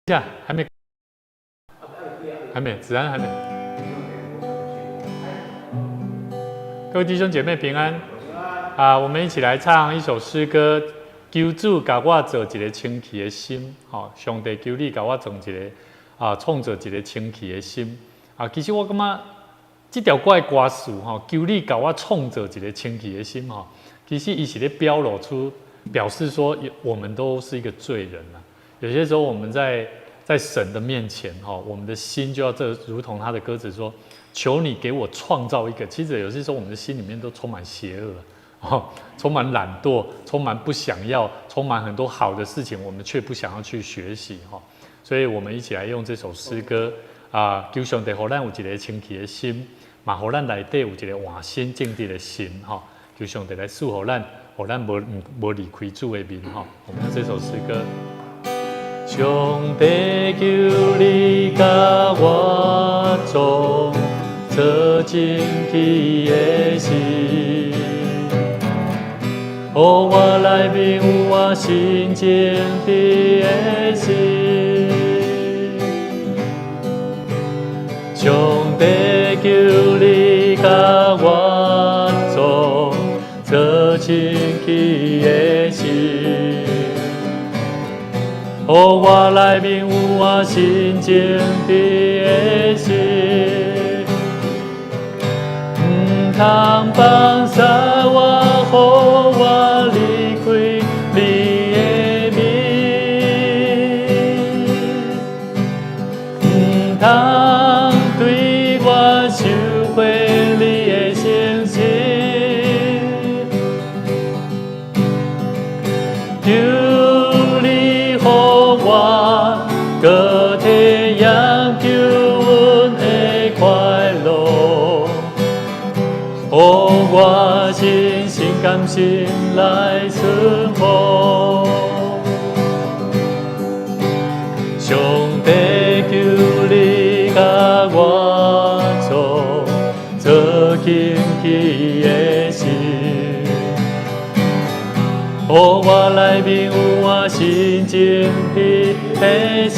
下，還沒，還沒，子安還沒。各位弟兄姐妹平安。啊，我們一起來唱一首詩歌。求主共我造一个清氣的心，吼，上帝求你共我造一个啊，創造一个清氣的心。啊，其實我感覺這條歌的歌詞，吼，求你共我創造一个清氣的心，吼，其實伊是咧表露出，表示說，我們都是一個罪人啊。有些時候我們在神的面前，吼，我們的心就要這如同他的歌詞說，求你給我創造一個。其實有些時候我們的心裡面都充滿邪惡。哦，充滿懶惰，充滿不想要，充滿很多好的事情，我們卻不想要去學習哈。所以，我們一起來用這首詩歌啊，求上帝予咱有一个清氣的心，嘛予咱內底有一个換新淨地的心哈。求上帝來賜予咱，予咱無無離開主的面哈。我們用這首詩歌。上帝求你共我創造清氣的心。予我內面有換新淨的心，上帝求你共我創造清氣的心，予我內面有換新淨的心，毋通放殺我，予我離開你的面，毋通對我收回你的誠實。求你予我閣體驗救恩的快樂，予我心心甘心來順服。上帝求你共我創造清氣的心，予我內面有換新淨的心。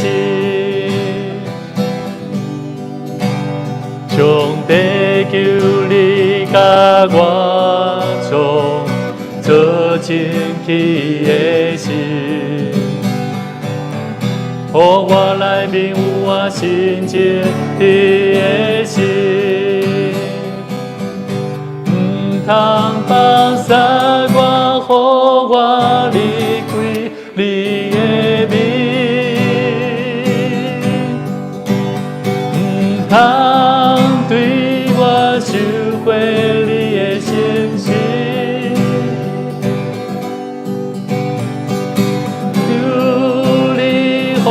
上帝求你共我創造清氣的心，予我內面有換新淨的心，毋通放殺我，予我離開你的面，毋通對我收回你的誠實。求你予我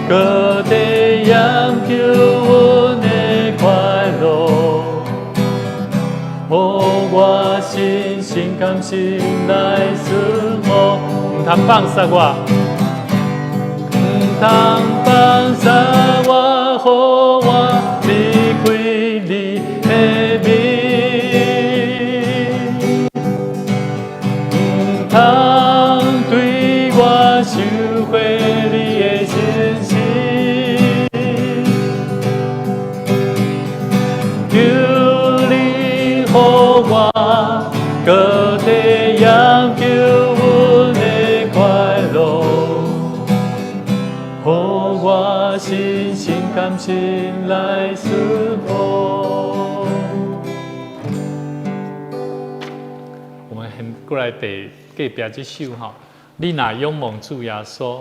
閣體驗救恩的快樂，予我心心甘心來順服。毋通放殺我，毋通放殺我，予我離開你的面，毋通對我收回你的誠實。求你予我閣體驗救恩的快樂，予我心心甘心來順服。我們先過來第隔壁這首吼，你若仰望主耶穌，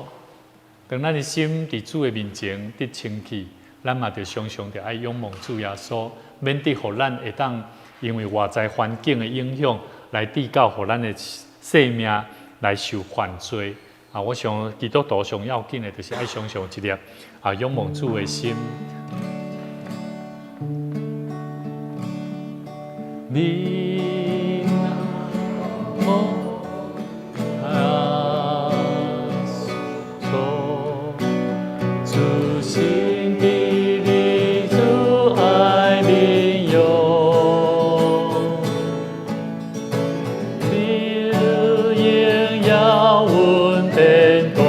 當咱的心佇主的面前得清氣，咱嘛就常常著愛仰望主耶穌，免得予咱會當因為外在環境的影響，來致到予咱的生命來受犯罪。啊，我想基督徒上要緊的，就是愛常常一粒啊仰望主的心。你若仰望耶穌，主心佇你主愛面容，你榮耀恩典大，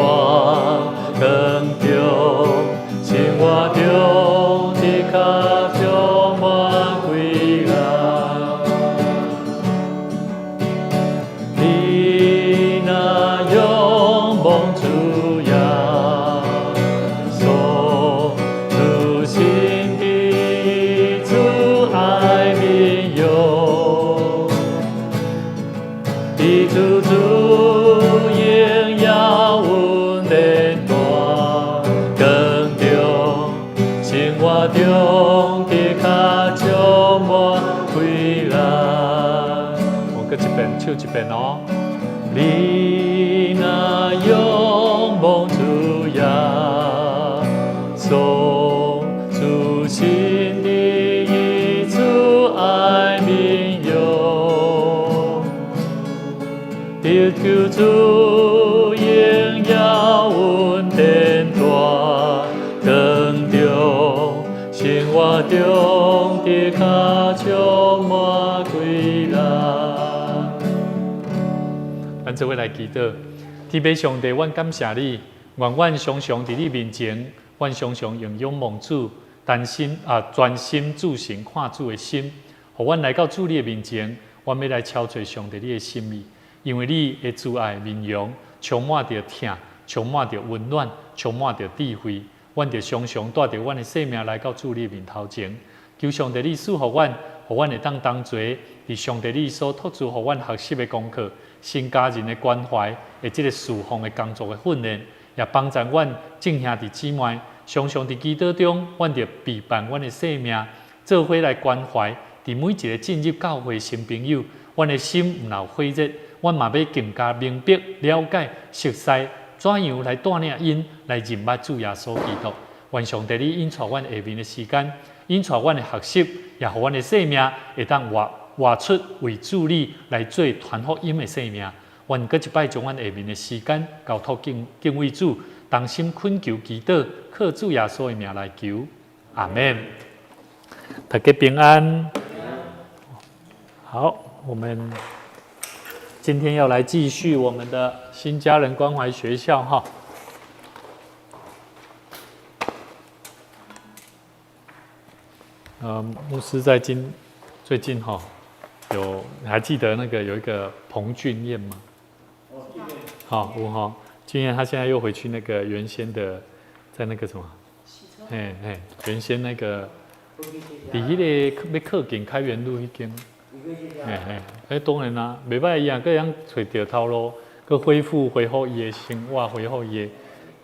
唱一遍哦。你若仰望主耶穌，主心的意，主愛民用，得求主榮耀恩典大光中，生活中的較充滿歸來。咱做伙來祈禱，天父上帝，阮感謝你，願阮常常佇你面前，阮常常用仰望主，擔心啊，專心注神看主的心，予阮來到主你的面前，阮欲來敲揣上帝你的心意，因為你的慈愛面容充滿著疼，充滿著溫暖，充滿著智慧。阮著常常帶著阮的性命來到主你的面頭前，求上帝你賜予阮，予阮會當同齊佇上帝你所託付予阮學習的功課，新家人的關懷的這個侍奉的工作的訓練，也幫助阮眾兄弟姊妹，常常佇祈禱中，阮著備辦阮的性命，做伙來關懷佇每一個進入教會新朋友，阮的心毋若有火熱，阮嘛欲更加明白了解熟悉怎樣來帶領𪜶來認捌主耶穌基督。願上帝你引帶阮下面的時間，引帶阮的學習，也予阮的生命會當活活出為主你來做傳福音的生命。願閣一擺將阮下面的時間交託敬敬畏主，同心懇求祈禱，靠主耶穌的名來求，阿門。大家平安。好，我們今天要來繼續我們的新家人關懷學校哈。牧師在今最近哈，有你還記得那個有一個彭俊彦嗎？好，吳哈，俊彦他現在又回去那個原先的，在那個什麼？嘿嘿，原先那個，佇彼個欲靠近開元路彼間。嘿嘿，欸，當然啦，袂䆀伊啊，閣會曉揣著頭路，閣恢復恢復伊的生活，恢復伊的，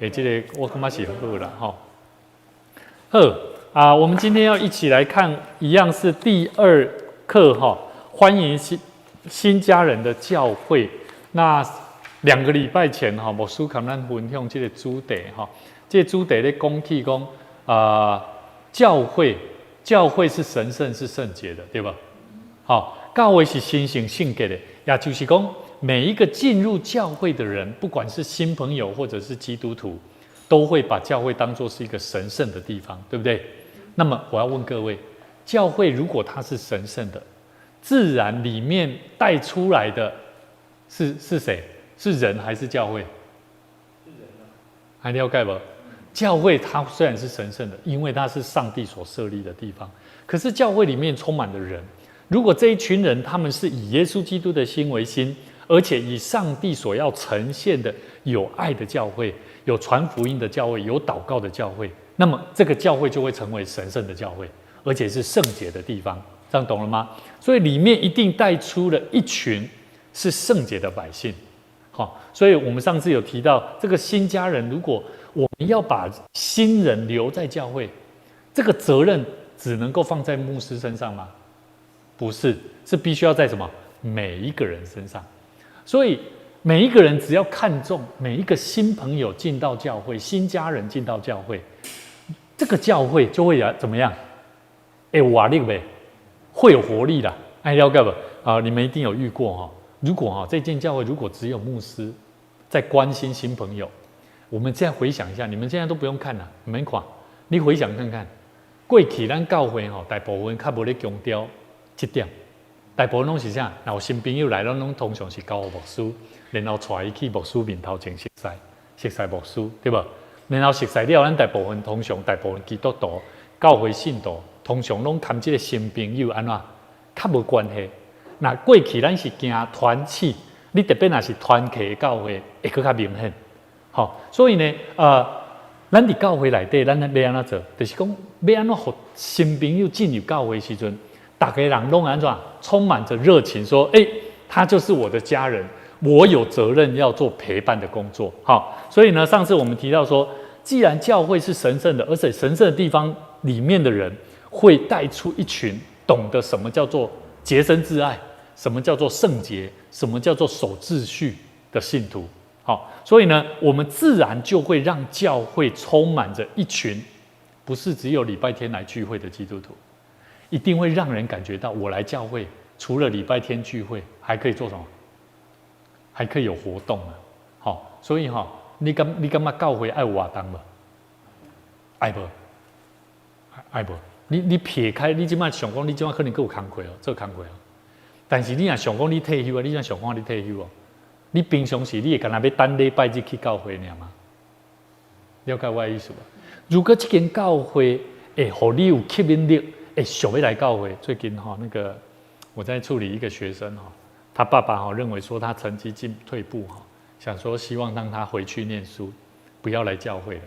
欸，這個我感覺是好啦，吼。好啊，我們今天要一起來看，一樣是第二課哈，歡迎新新家人的教會。那兩個禮拜前哈，牧師共咱分享這個主題哈，這個主題咧講起講啊，教會教會是神聖是聖潔的，對吧？好，教會是神聖聖潔的，也就是講每一個進入教會的人，不管是新朋友或者是基督徒，都會把教會當作是一個神聖的地方，對不對？那麼我要問各位，教會如果它是神聖的，自然裡面帶出來的是誰？是人還是教會？是人啊。還了解無？教會它雖然是神聖的，因為它是上帝所設立的地方，可是教會裡面充滿了人。如果這一群人他們是以耶穌基督的心為心，而且以上帝所要呈現的有愛的教會、有傳福音的教會、有禱告的教會，那麼這個教會就會成為神聖的教會，而且是聖潔的地方。這樣懂了嗎？所以裡面一定帶出了一群是聖潔的百姓。好，所以我們上次有提到這個新家人，如果我們要把新人留在教會，這個責任只能夠放在牧師身上嗎？不是，是必須要在什麼每一個人身上。所以每一個人只要看重每一個新朋友進到教會，新家人進到教會，這個教會就會怎麼樣？欸，活力唄，會有活力啦。哎，了解無？啊，你們一定有遇過哈。如果哈這間教會如果只有牧師在關心新朋友，我們現在回想一下，你們現在都不用看了，你們看，你回想看看，過去咱教會吼，大部分較無咧強調這點，大部分攏是啥？若有新朋友來，咱攏通常是交予牧師，然後帶伊去牧師面頭前熟似，熟似牧師，對無？然後熟似了，咱大部分通常大部分基督徒、教會信徒，通常攏佮這個新朋友按怎較無關係。若過去咱是行團契，你特別若是團契的教會，會閣較明顯。吼，所以呢，咱佇教會內底，咱欲按怎做？就是講欲按怎予新朋友進入教會時陣，逐个人攏按怎充滿著熱情，說：欸，他就是我的家人，我有責任要做陪伴的工作。好，所以呢，上次我們提到說，既然教會是神聖的，而且神聖的地方裡面的人會帶出一群懂得什麼叫做潔身自愛，什么叫做圣洁，什么叫做守秩序的信徒。好，所以呢，我们自然就会让教会充满着一群不是只有礼拜天来聚会的基督徒，一定会让人感觉到我来教会除了礼拜天聚会，还可以做什么？还可以有活动啊！好，所以哈，你感觉教会爱活动無？愛無？愛無？你撇開你這擺想講，你這擺可能閣有工課哦，做工課哦。但是你若想講你退休啊，你若想講你退休哦，你平常時你會干焦欲等禮拜日去教會爾嗎？了解我的意思無？如果這間教會會予你有吸引力，會想欲來教會。最近哈，那個我在處理一個學生哈，他爸爸哈認為說他成績進退步哈，想說希望讓他回去念書，不要來教會了。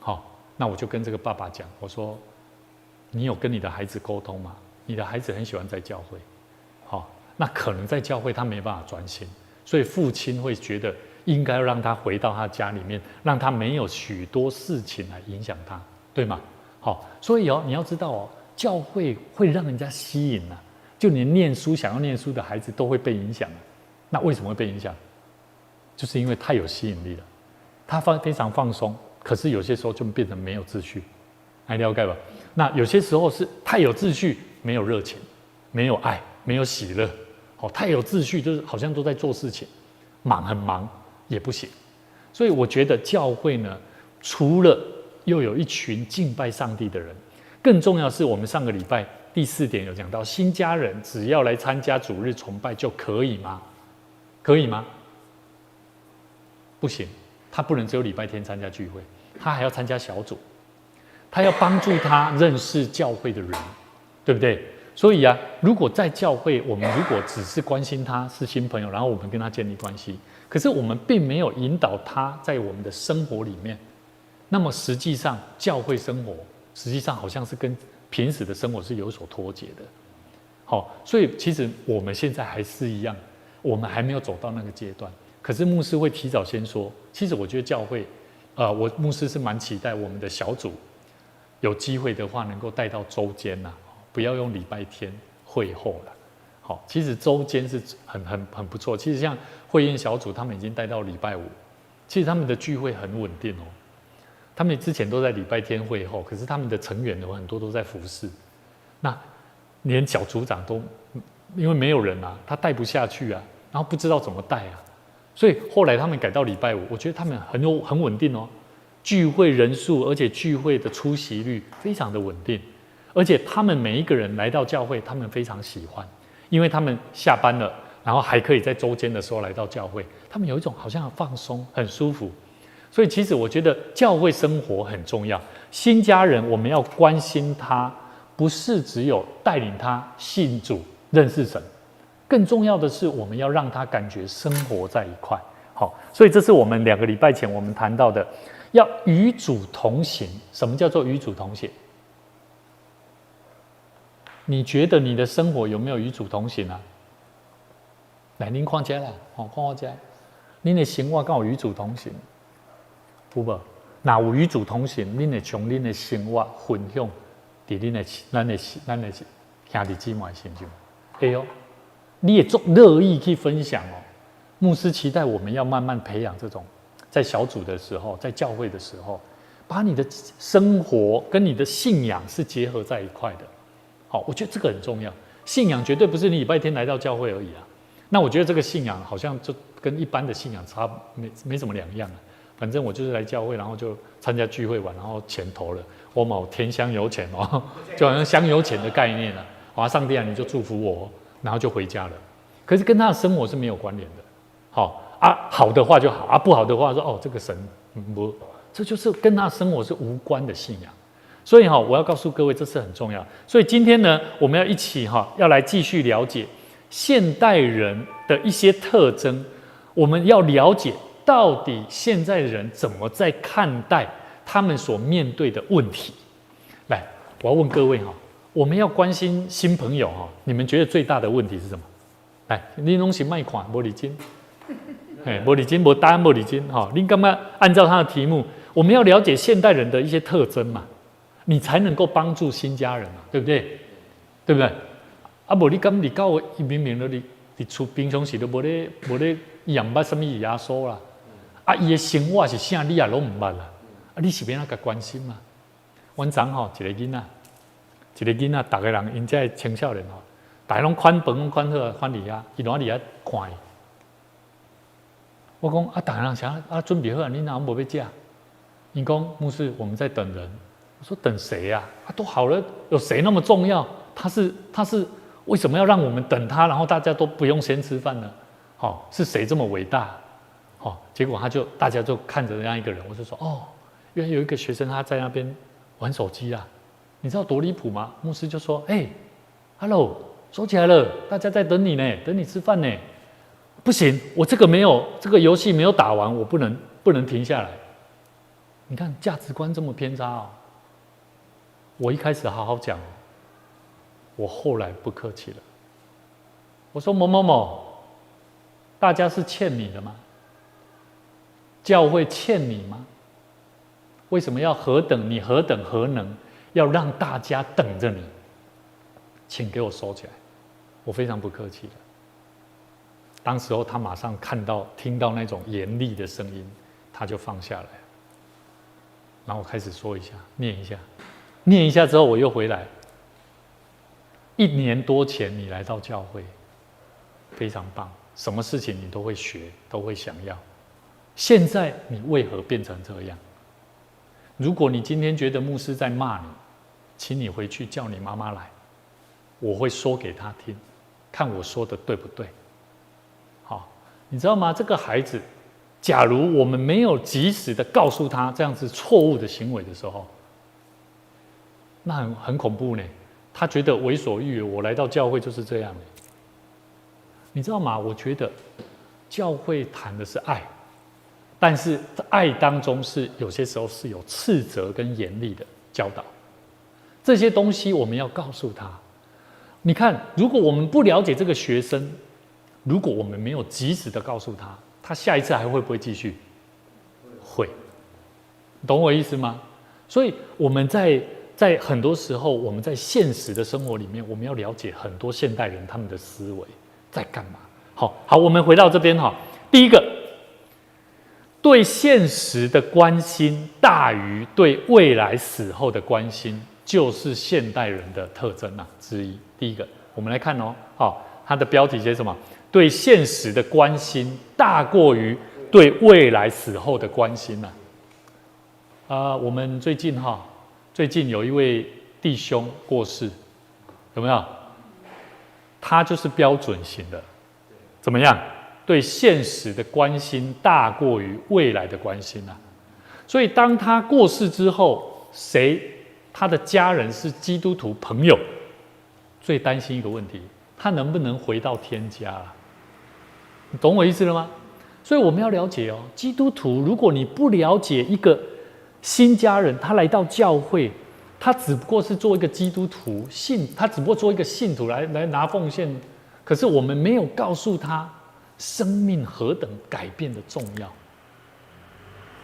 好，那我就跟這個爸爸講，我說，你有跟你的孩子溝通嗎？你的孩子很喜歡在教會，好，那可能在教會他沒辦法專心，所以父親會覺得應該讓他回到他家裡面，讓他沒有許多事情來影響他，對嗎？好，所以哦，你要知道哦，教會會讓人家吸引啊，就連念書想要念書的孩子都會被影響。那為什麼會被影響？就是因為太有吸引力了，他非常放鬆，可是有些時候就變成沒有秩序，還了解吧？那有些時候是太有秩序，沒有熱情，沒有愛，沒有喜樂。哦，太有秩序，就是好像都在做事情，忙很忙也不行。所以我覺得教會呢，除了又有一群敬拜上帝的人，更重要是我們上個禮拜第四點有講到，新家人只要來參加主日崇拜就可以嗎？可以嗎？不行，他不能只有禮拜天參加聚會，他還要參加小組。他要幫助他認識教會的人，對不對？所以啊，如果在教會，我們如果只是關心他是新朋友，然後我們跟他建立關係，可是我們並沒有引導他在我們的生活裡面，那麼實際上教會生活實際上好像是跟平時的生活是有所脫節的。好，所以其實我們現在還是一樣，我們還沒有走到那個階段。可是牧師會提早先說，其實我覺得教會，我牧師是蠻期待我們的小組有機會的話，能夠帶到週間吶，不要用禮拜天會後了。好，其實週間是很不錯。其實像會宴小組，他們已經帶到禮拜五，其實他們的聚會很穩定哦。他們之前都在禮拜天會後，可是他們的成員有很多都在服侍，那連小組長都因為沒有人啊，他帶不下去啊，然後不知道怎麼帶啊，所以後來他們改到禮拜五，我覺得他們很穩定哦。聚會人數，而且聚會的出席率非常的穩定，而且他們每一個人來到教會，他們非常喜歡，因為他們下班了，然後還可以在週間的時候來到教會，他們有一種好像很放鬆、很舒服。所以其實我覺得教會生活很重要。新家人我們要關心他，不是只有帶領他信主、認識神，更重要的是我們要讓他感覺生活在一塊。好，所以這是我們2個禮拜前我們談到的。要與主同行，什麼叫做與主同行？你覺得你的生活有沒有與主同行啊？來，恁看這啦，哦，看我這，恁的生活敢有與主同行？有無？若有與主同行，恁會將恁的生活分享佇恁的、咱的、咱的兄弟姊妹身上。會哦，你會足樂意去分享哦。牧師期待我們要慢慢培養這種。在小組的時候，在教會的時候，把你的生活跟你的信仰是結合在一塊的。好，我覺得這個很重要。信仰絕對不是你禮拜天來到教會而已啊。那我覺得這個信仰好像就跟一般的信仰差沒什麼兩樣啊。反正我就是來教會，然後就參加聚會完，然後錢投了，我某添香油錢哦，就好像香油錢的概念啊。啊，上帝啊，你就祝福我，然後就回家了。可是跟他的生活是沒有關聯的。好。啊，好的話就好啊，不好的話說哦，這個神不，這就是跟他生活是無關的信仰。所以哈，我要告訴各位，這是很重要。所以今天呢，我們要一起哈，要來繼續了解現代人的一些特徵。我們要了解到底現在人怎麼在看待他們所面對的問題。來，我要問各位哈，我們要關心新朋友哈，你們覺得最大的問題是什麼？來，你攏是莫看，無認真。嘿，無認真，無答案，無認真，哈！你感覺按照他的題目，我們要了解現代人的一些特徵嘛，你才能夠幫助新家人嘛，對不對？對不對？啊，無你敢佇教會，伊明明都佇佇厝平常時都無咧無咧，伊也毋捌啥物耶穌啦。啊，伊的生活是啥，你也攏毋捌啦。啊，你是欲按怎共關心嘛？阮昨吼一個囡仔，一個囡仔，逐个人𪜶遮的青少年吼，逐个攏款飯攏款好啊，款佇遐，伊攏佇遐看伊。我講啊，逐个人啥啊，準備好啊，你哪無欲食？𪜶講牧師，我們在等人。我說等誰呀？啊，都好了，有誰那麼重要？他是為什麼要讓我們等他？然後大家都不用先吃飯呢？好，是誰這麼偉大？好，結果他就大家就看着那樣一個人，我就說哦，原來有一個學生他在那邊玩手機啊，你知道多離譜嗎？牧師就說：哎，Hello，收起來了，大家在等你呢，等你吃飯呢。不行，我這個沒有這個遊戲沒有打完，我不能停下來。你看價值觀這麼偏差哦。我一開始好好講，我後來不客氣了。我說某某某，大家是欠你的嗎？教會欠你嗎？為什麼要何等你何等何能，要讓大家等着你？請給我收起來！我非常不客氣的。當時候他馬上看到聽到那種嚴厲的聲音，他就放下來。然後我開始說一下，念一下，念一下之後我又回來。一年多前你來到教會，非常棒，什麼事情你都會學，都會想要。現在你為何變成這樣？如果你今天覺得牧師在罵你，請你回去叫你媽媽來，我會說給她聽，看我說的對不對。好，你知道嗎？這個孩子，假如我們沒有及時的告訴他這樣子錯誤的行為的時候，那很恐怖呢。他覺得為所欲為，我來到教會就是這樣。你知道嗎？我覺得教會談的是愛，但是愛當中是有些時候是有斥責跟嚴厲的教導，這些東西我們要告訴他。你看，如果我們不了解這個學生，如果我們沒有及時的告訴他，他下一次還會不會繼續？會，懂我意思嗎？所以我們在很多時候，我們在現實的生活裡面，我們要了解很多現代人他們的思維在幹嘛。好好，我們回到這邊哈。第一個，對現實的關心大於對未來死後的關心，就是現代人的特徵啊之一。第一個，我們來看哦，好，它的標題寫什麼？對現實的關心大過於對未來死後的關心啊。我們最近哈，最近有一位弟兄過世，有沒有？他就是標準型的，怎麼樣？對現實的關心大過於未來的關心啊。所以當他過世之後，誰？他的家人是基督徒朋友，最擔心一個問題：他能不能回到天家啊？你懂我意思了嗎？所以我們要了解哦，基督徒，如果你不了解一個新家人，他來到教會，他只不過是做一個基督徒信，他只不過做一個信徒來拿奉獻。可是我們沒有告訴他生命何等改變的重要，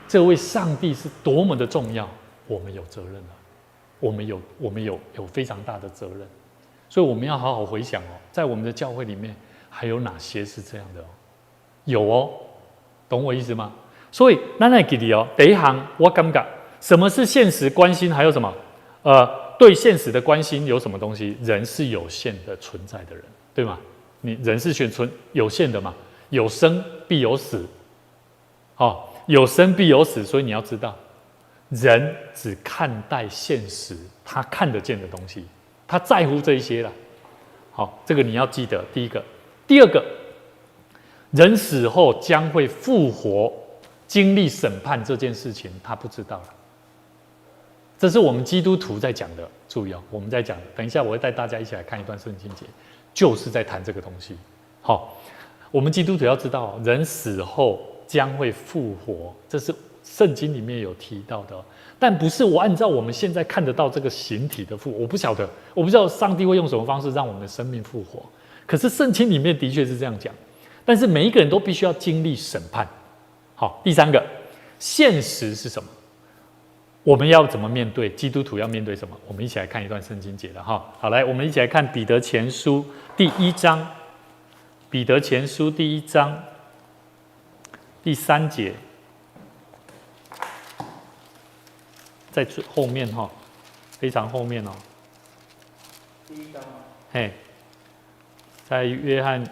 這位上帝是多麼的重要，我們有責任了，我們有非常大的責任，所以我們要好好回想哦，在我們的教會裡面還有哪些是這樣的哦？有哦，懂我意思嗎？所以，咱來記得哦，第一項我感覺，什麼是現實關心？還有什麼？對現實的關心有什麼東西？人是有限的存在的人，對嗎？你人是選存有限的嘛？有生必有死，哦，有生必有死，所以你要知道，人只看待現實，他看得見的東西，他在乎這一些了。好，這個你要記得。第一個，第二個，人死後將會復活，經歷審判這件事情，他不知道了。這是我們基督徒在講的，注意哦，我們在講。等一下我會帶大家一起來看一段聖經節，就是在談這個東西。好，我們基督徒要知道，人死後將會復活，這是聖經裡面有提到的，但不是我按照我們現在看得到這個形體的復活，我不曉得，我不知道上帝會用什麼方式讓我們的生命復活。可是聖經裡面的確是這樣講，但是每一個人都必須要經歷審判。好，第三個，現實是什麼？我們要怎麼面對？基督徒要面對什麼？我們一起來看一段聖經節了哈。好，來，我們一起來看彼得前書第一章。彼得前書第一章第三節，在最後面哈，非常後面哦。第一章。嘿，在約翰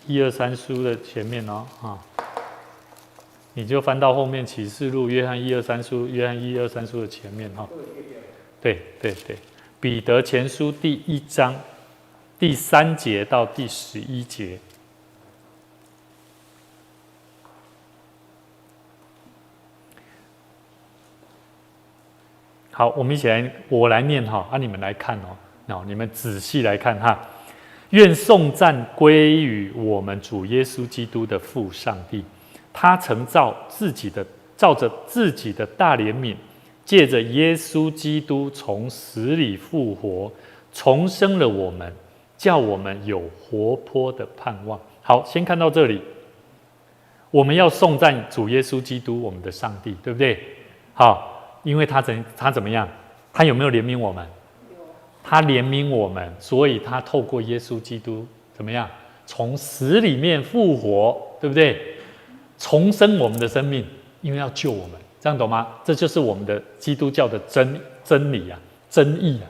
一二三書的前面哦，哈。你就翻到後面啟示錄、約翰一二三書、約翰一二三書的前面哈。對對對，彼得前書第一章第三節到第11節。好，我們一起來，我來念哈，啊，你們來看哦，那你們仔細來看哈。願頌讚歸於我們主耶穌基督的父上帝。他曾照着自己的大憐憫，借着耶穌基督從死裡復活，重生了我們，叫我們有活潑的盼望。好，先看到這裡。我們要頌讚主耶穌基督，我們的上帝，對不對？好，因為他怎麼樣？他有沒有憐憫我們？他憐憫我們，所以他透過耶穌基督怎麼樣？從死裡面復活，對不對？重生我們的生命，因為要救我們，這樣懂嗎？這就是我們的基督教的真理啊，真義啊，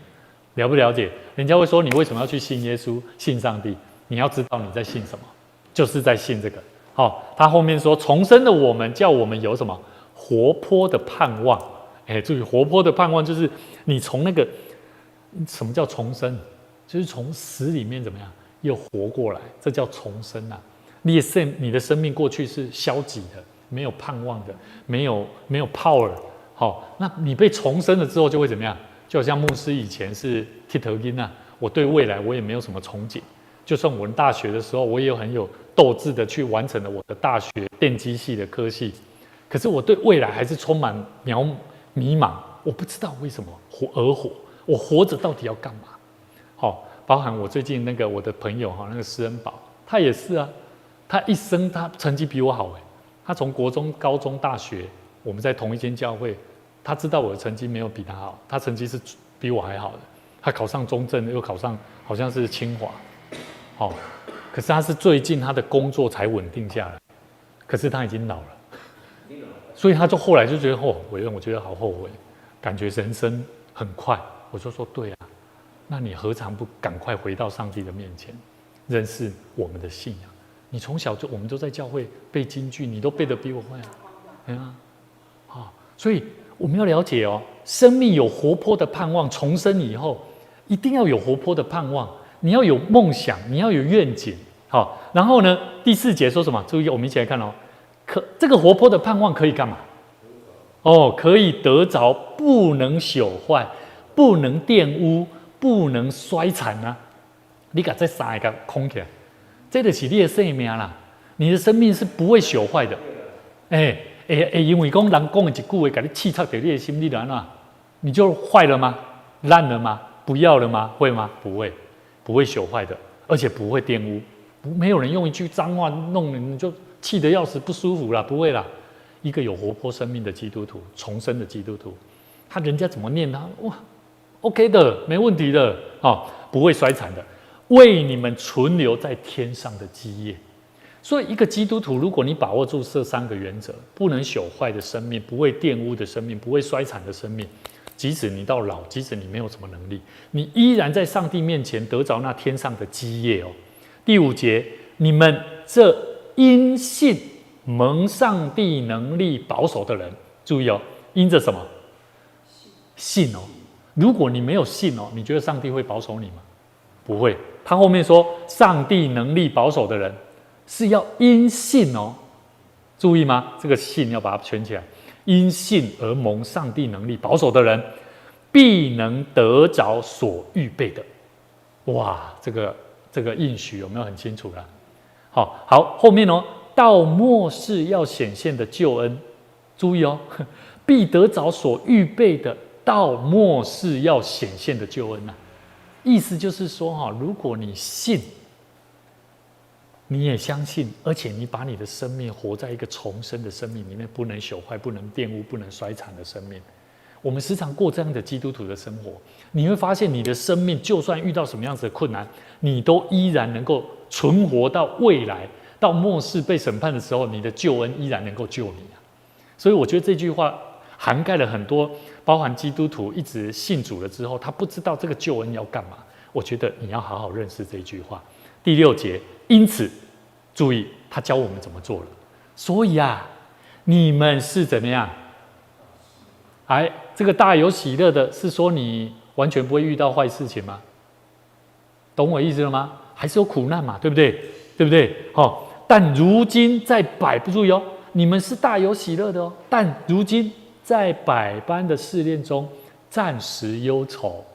了不了解？人家會說你為什麼要去信耶穌、信上帝？你要知道你在信什麼，就是在信這個。好，他後面說重生的我們，叫我們有什麼活潑的盼望？哎，注意，活潑的盼望就是你從那個什麼叫重生？就是從死裡面怎麼樣又活過來，這叫重生啊。你的生命過去是消極的，沒有盼望的，沒有 power。好，那你被重生了之後就會怎麼樣？就好像牧師以前是剃頭囡啊，我對未來我也沒有什麼憧憬。就算我們大學的時候，我也很有鬥志的去完成了我的大學電機系的科系，可是我對未來還是充滿迷茫，我不知道為什麼活而活，我活着到底要幹嘛？好，包含我最近那個我的朋友哈，那個施恩寶，他也是啊。他一生他成績比我好哎，他從國中、高中、大學，我們在同一間教會，他知道我的成績沒有比他好，他成績是比我還好的。他考上中正，又考上好像是清華，好，可是他是最近他的工作才穩定下來，可是他已經老了，所以他就後來就覺得哦，我覺得好後悔，感覺人生很快。我就說對啊，那你何嘗不趕快回到上帝的面前，認識我們的信仰？你從小就我們都在教會背金句，你都背得比我會啊，對啊，好，所以我們要了解哦，生命有活潑的盼望，重生以後一定要有活潑的盼望，你要有夢想，你要有願景，好，然後呢，第四節說什麼？注意，我們一起來看哦，可這個活潑的盼望可以幹嘛？哦，可以得着不能朽壞、不能玷污、不能衰殘啊！你共這三个空起來。這就是你的生命啦，你的生命是不會朽壞的。欸欸欸，因為講人講的一句話，共你刺插著你的心，你就按怎？你就壞了嗎？爛了嗎？不要了嗎？會嗎？不會，不會朽壞的，而且不會玷污。沒有人用一句髒話弄你，你就氣得要死，不舒服啦，不會啦。一個有活潑生命的基督徒，重生的基督徒，他人家怎麼念他，哇，OK 的，沒問題的，哦，不會衰殘的。為你們存留在天上的基業，所以一個基督徒，如果你把握住這三個原則：不能朽壞的生命，不會玷污的生命，不會衰殘的生命。即使你到老，即使你沒有什麼能力，你依然在上帝面前得着那天上的基業哦。第五節，你們這因信蒙上帝能力保守的人，注意哦，因着什麼？信哦。如果你沒有信哦，你覺得上帝會保守你嗎？不會。他後面說，上帝能力保守的人是要因信哦，注意嗎？這個信要把它圈起來。因信而蒙上帝能力保守的人，必能得着所預備的。哇，這個應許有沒有很清楚了？好，好，後面哦，到末世要顯現的救恩，注意哦，必得着所預備的，到末世要顯現的救恩啊。意思就是說，哈，如果你信，你也相信，而且你把你的生命活在一個重生的生命裡面，不能朽壞、不能玷污、不能衰殘的生命。我們時常過這樣的基督徒的生活，你會發現你的生命就算遇到什麼樣子的困難，你都依然能夠存活到未來，到末世被審判的時候，你的救恩依然能夠救你啊！所以我覺得這句話涵蓋了很多，包含基督徒一直信主了之後，他不知道這個救恩要幹嘛。我覺得你要好好認識這句話。第六節，因此注意，他教我們怎麼做了。所以啊，你們是怎麼樣？哎，這個大有喜樂的，是說你完全不會遇到壞事情嗎？懂我意思了嗎？還是有苦難嘛，對不對？對不對？好，但如今在百，不注意哦，你們是大有喜樂的哦。但如今在百般的試煉中，暫時憂愁。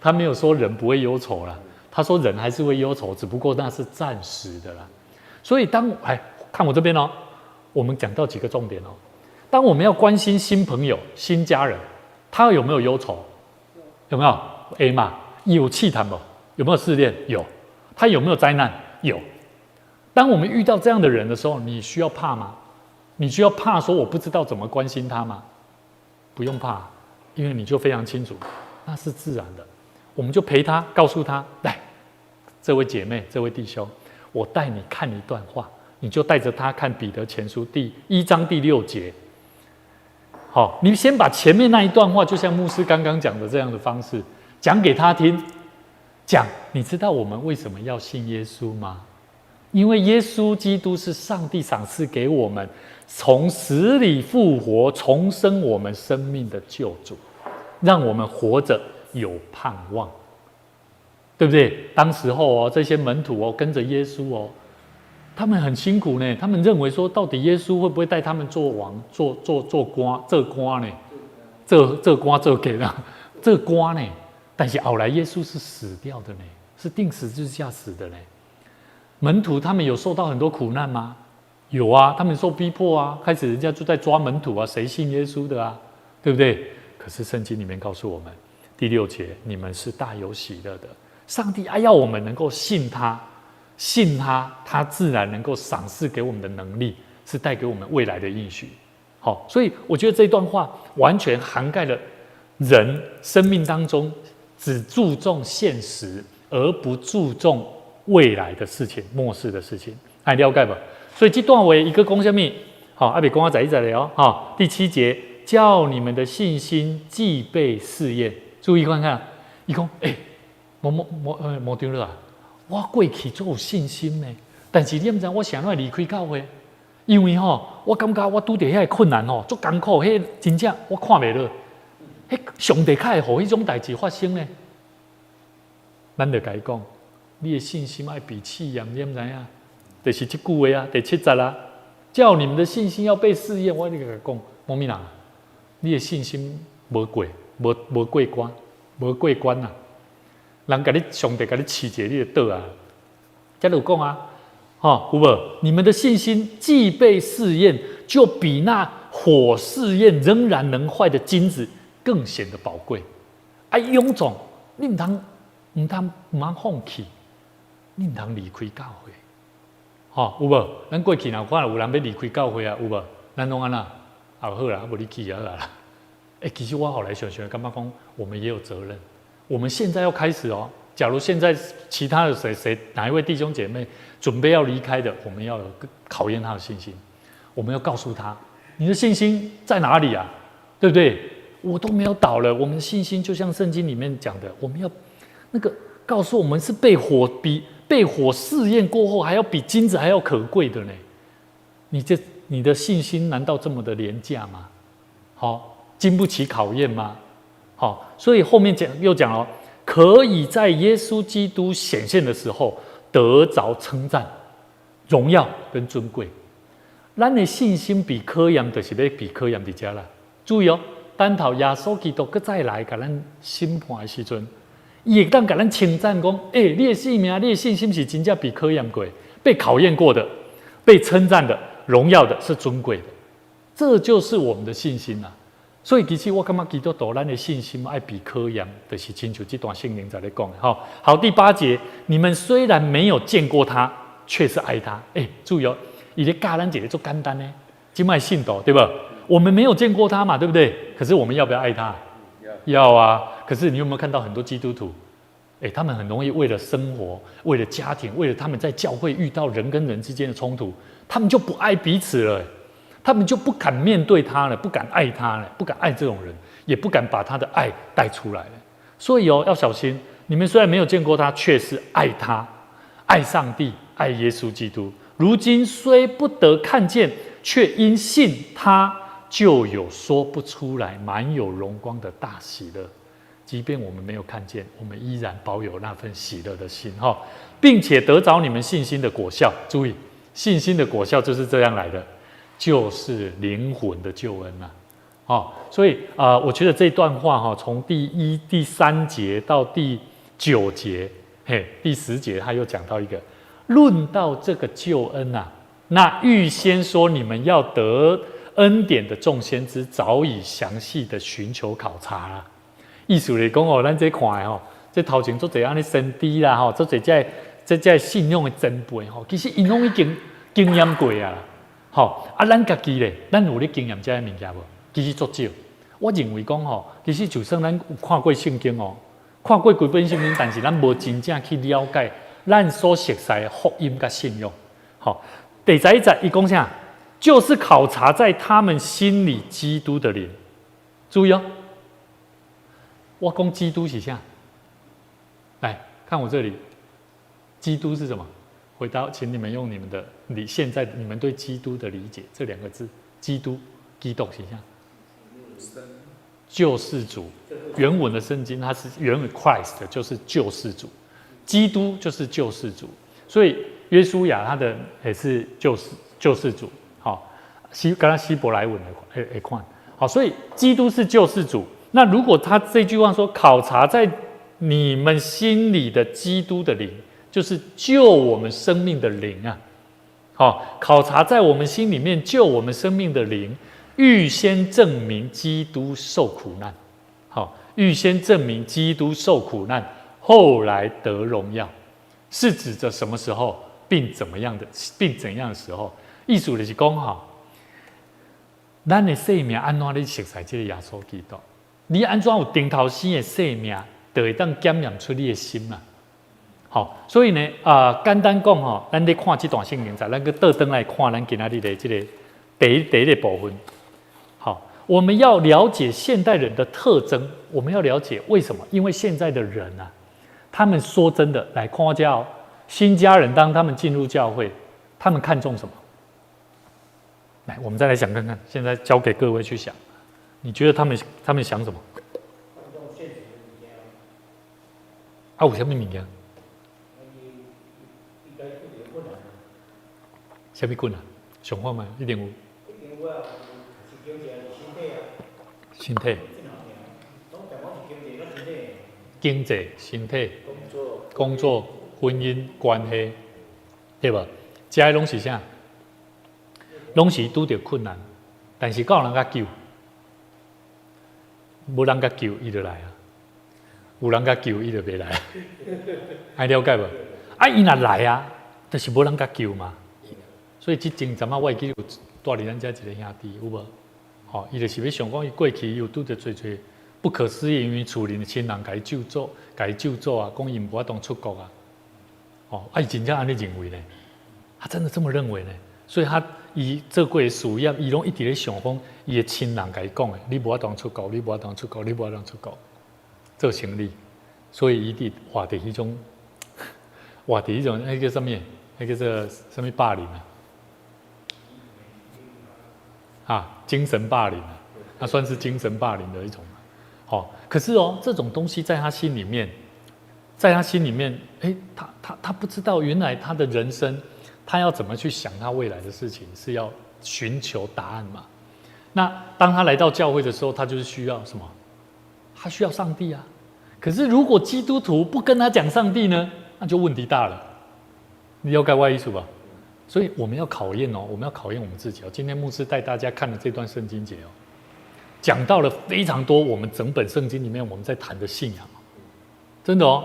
他沒有說人不會憂愁啦，他說人還是會憂愁，只不過那是暫時的啦。所以當哎，看我這邊哦，我們講到幾個重點哦。當我們要關心新朋友、新家人，他有沒有憂愁？有沒有？會嘛，有試探無？有沒有試煉？有。他有沒有災難？有。當我們遇到這樣的人的時候，你需要怕嗎？你需要怕說我不知道怎麼關心他嗎？不用怕，因為你就非常清楚，那是自然的。我們就陪他，告訴他：來，這位姐妹、這位弟兄，我帶你看一段話，你就帶着他看彼得前書第1章第六節。好，你先把前面那一段話，就像牧師剛剛講的這樣的方式講給他聽。講，你知道我們為什麼要信耶穌嗎？因為耶穌基督是上帝賞賜給我們從死裡復活、重生我們生命的救主，讓我們活着有盼望，對不對？當時候哦，這些門徒哦，跟着耶穌哦，他們很辛苦呢。他們認為說，到底耶穌會不會帶他們做王、做官、做官呢？做官做給啦，做官呢？但是後來耶穌是死掉的呢，是釘十字架死的呢。門徒他們有受到很多苦難嗎？有啊，他們受逼迫啊，開始人家就在抓門徒啊，誰信耶穌的啊？對不對？可是聖經裡面告訴我們，第六節，你們是大有喜樂的。上帝愛要我們能夠信他，信他，他自然能夠賞賜給我們的能力，是帶給我們未來的應許。好，所以我覺得這段話完全涵蓋了人生命當中只注重現實而不注重未來的事情、末世的事情，愛了解無？所以這段話伊閣講啥物？好，阿比講我再一再來哦。好，第七節，叫你們的信心既被試驗，注意觀看，伊講，欸，某長老啊，我過去足有信心呢，但是你毋知我啥會離開教會？因為吼，我感覺我拄著遐个困難吼，足艱苦，彼真正我看袂落，彼上帝較會予彼種代誌發生呢？咱就共伊講，你的信心愛被試驗，你毋知影？就是這句話啊，第七節啊，叫你們的信心要被試驗。我你共伊講，某咪人，你的信心無過，無過關，無過關啊！人共你上帝共你試一下，你就倒啊！這就講啊，吼，有無？你們的信心既被試驗，就比那火試驗仍然能壞的金子更顯得寶貴。啊，勇壯，你毋通放棄，你毋通離開教會。吼，有無？咱過去若看有人欲離開教會啊，有無？咱攏按怎？啊，好啦，無你去就好啦。欸，其實我後來想想，感覺講我們也有責任。我們現在要開始哦。假如現在其他的誰誰哪一位弟兄姐妹準備要離開的，我們要有考驗他的信心。我們要告訴他，你的信心在哪裡啊？對不對？我都沒有倒了。我們的信心就像聖經裡面講的，我們要那個告訴我們是被火試驗過後，還要比金子還要可貴的呢。你的信心難道這麼的廉價嗎？好，經不起考驗嗎？好，所以後面講又講了，可以在耶穌基督顯現的時候得着稱讚、榮耀跟尊貴。咱的信心比考驗，就是欲比考驗佇遮啦。注意哦，等頭耶穌基督閣再來共咱審判的時陣，伊會當共咱稱讚講：欸，你的性命、你的信心是真正比考驗過、被考驗過的、被稱讚的、榮耀的，是尊貴的。這就是我們的信心啊！所以其實我感覺基督徒咱的信心愛比考驗，就是親像這段聖經在咧講的。好，好，第八節，你們雖然沒有見過他，卻是愛他。欸，注意哦，伊咧教咱一個足簡單的，這擺信徒對無？我們沒有見過他嘛，對不對？可是我們要不要愛他？要啊。可是你有沒有看到很多基督徒？欸，他們很容易為了生活、為了家庭、為了他們在教會遇到人跟人之間的衝突，他們就不愛彼此了，他們就不敢面對他了，不敢愛他了，不敢愛這種人，也不敢把他的愛帶出來了。所以哦，要小心。你們雖然沒有見過他，卻是愛他，愛上帝，愛耶穌基督。如今雖不得看見，卻因信他，就有說不出來、滿有榮光的大喜樂。即便我們沒有看見，我們依然保有那份喜樂的心哈，並且得着你們信心的果效。注意，信心的果效就是這樣來的，就是靈魂的救恩呐。哦，所以啊，我覺得這段話哈，從第一、第三節到第九節，嘿，第10節他又講到一個，論到這個救恩呐，那預先說你們要得恩典的眾先知早已詳細的尋求考察啦。意思來講哦，咱這看的吼，這頭前足濟按呢先知啦吼，足濟這信仰的前輩吼，其實𪜶攏已經經驗過啊。吼啊，咱家己咧，咱有咧經驗這个物件無？其實足少。我認為講吼，其實就算咱有看過聖經哦，看過規本聖經，但是咱無真正去了解咱所熟悉的福音佮信仰。吼，第11節伊講啥？就是考察在他們心裡基督的靈。注意哦，我講基督是啥？來看我這裡，基督是什麼？回答，請你們用你們的理，現在你們對基督的理解，這兩個字，基督，基督是啥？救世主。原文的聖經它是原文 Christ 就是救世主，基督就是救世主，所以約書亞他的也是救世主。好，剛剛希伯來文的會看，好，所以基督是救世主。那如果他這句話說考察在你們心裡的基督的靈，就是救我們生命的靈啊。好，考察在我們心裡面救我們生命的靈，預先證明基督受苦難。好，預先證明基督受苦難，後來得榮耀，是指着什麼時候，並怎麼樣的，並怎樣的時候？意思就是講吼，咱的生命按怎咧熟似這個耶穌基督？你按怎有頂頭生的生命，就會當檢驗出你的心嘛。好，所以呢，簡單講吼，咱咧看這段聖經，再咱閣倒轉來看咱今仔日的這個第一個部分。好，我們要了解現代人的特徵，我們要了解為什麼？因為現在的人啊，他們說真的，來看我這新家人，當他們進入教會，他們看重什麼？來，我們再來想看看。現在交給各位去想，你覺得他們想什麼？啊，有啥物物件？啥物困難？想看覓？一定有。一定有啊，是經濟還是身體啊？身體。經濟、身體、工作、婚姻關係，對無？這攏是啥？攏是拄著困難，但是敢有人共救？無人共救，伊就來啊；有人共救，伊就袂來。愛了解無？啊，伊若來啊，就是無人共救嘛。所以這前陣仔我會記得有蹛佇咱遮一個兄弟，有無？吼，伊就是欲想講，伊過去伊有拄著濟濟不可思議，因為厝裡的親人共伊咒詛，共伊咒詛啊，講伊無法度出國啊。哦，啊，伊真正按呢認為呢？他真的這麼認為呢？所以他伊做過的事業，伊攏一直咧想講，伊的親人共伊講的，你無法度出國，你無法度出國，你無法度出國做生理，所以伊佇活佇彼種，活佇彼種彼叫啥物？彼叫做啥物霸凌啊？啊，精神霸凌啊，那算是精神霸凌的一種。好，可是哦，這種東西在他心裡面，在他心裡面，欸，他不知道原來他的人生，他要怎麼去想他未來的事情，是要尋求答案嘛？那當他來到教會的時候，他就是需要什麼？他需要上帝啊。可是如果基督徒不跟他講上帝呢，那就問題大了。你了解我意思吧？所以我們要考驗哦，我們要考驗我們自己哦。今天牧師帶大家看的這段聖經節哦，講到了非常多我們整本聖經裡面我們在談的信仰，真的哦，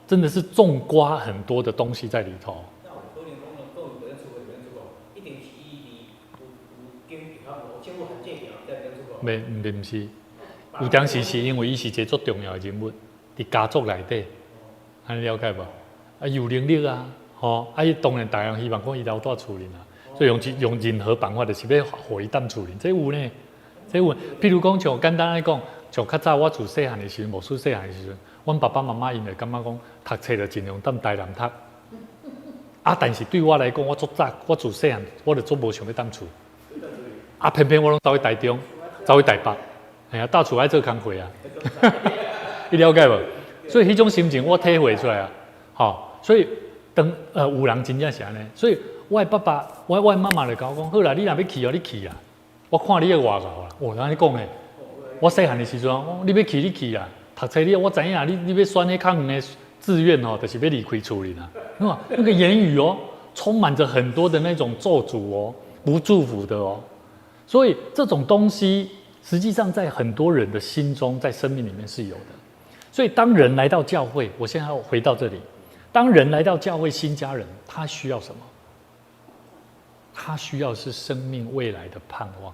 真的是種瓜很多的東西在裡頭。那有可能講，閣有袂使出國，袂使出國，一定是伊佇有經濟較無，政府限制條，袂，毋是毋是，有當時是因為伊是一个足重要的人物，佇家族內底，按呢了解無？啊，有能力啊，吼，啊，伊當然逐人希望講伊留蹛厝裡啦，所以用任何辦法，就是欲予伊踮厝裡，這有呢，這有。譬如講，像簡單來講，像較早我自細漢的時陣，牧師細漢的時陣，阮爸爸媽媽𪜶會感覺講，讀冊就盡量踮台南讀。啊，但是對我來講，我足早，我自細漢我就足無想欲踮厝。啊，偏偏我攏走去台中，走去台北，嘿啊，踮厝愛做工課啊，你了解無？所以彼種心情我體會出來啊，吼，所以當有人真正是按呢，所以我的爸爸，我的媽媽就共我講，好啦，你若欲去哦，你去啊，我看你會偌𠢕啦，哦，按呢講的，我細漢的時陣，我講你欲去你去啊，讀冊你我知影，你欲選彼較遠的志願哦，就是欲離開厝裡啦。那個言語哦，充滿着很多的那種咒詛哦，不祝福的哦。所以這種東西，實際上在很多人的心中，在生命裡面是有的。所以當人來到教會，我現在要回到這裡，當人來到教會，新家人他需要什麼？他需要是生命未來的盼望。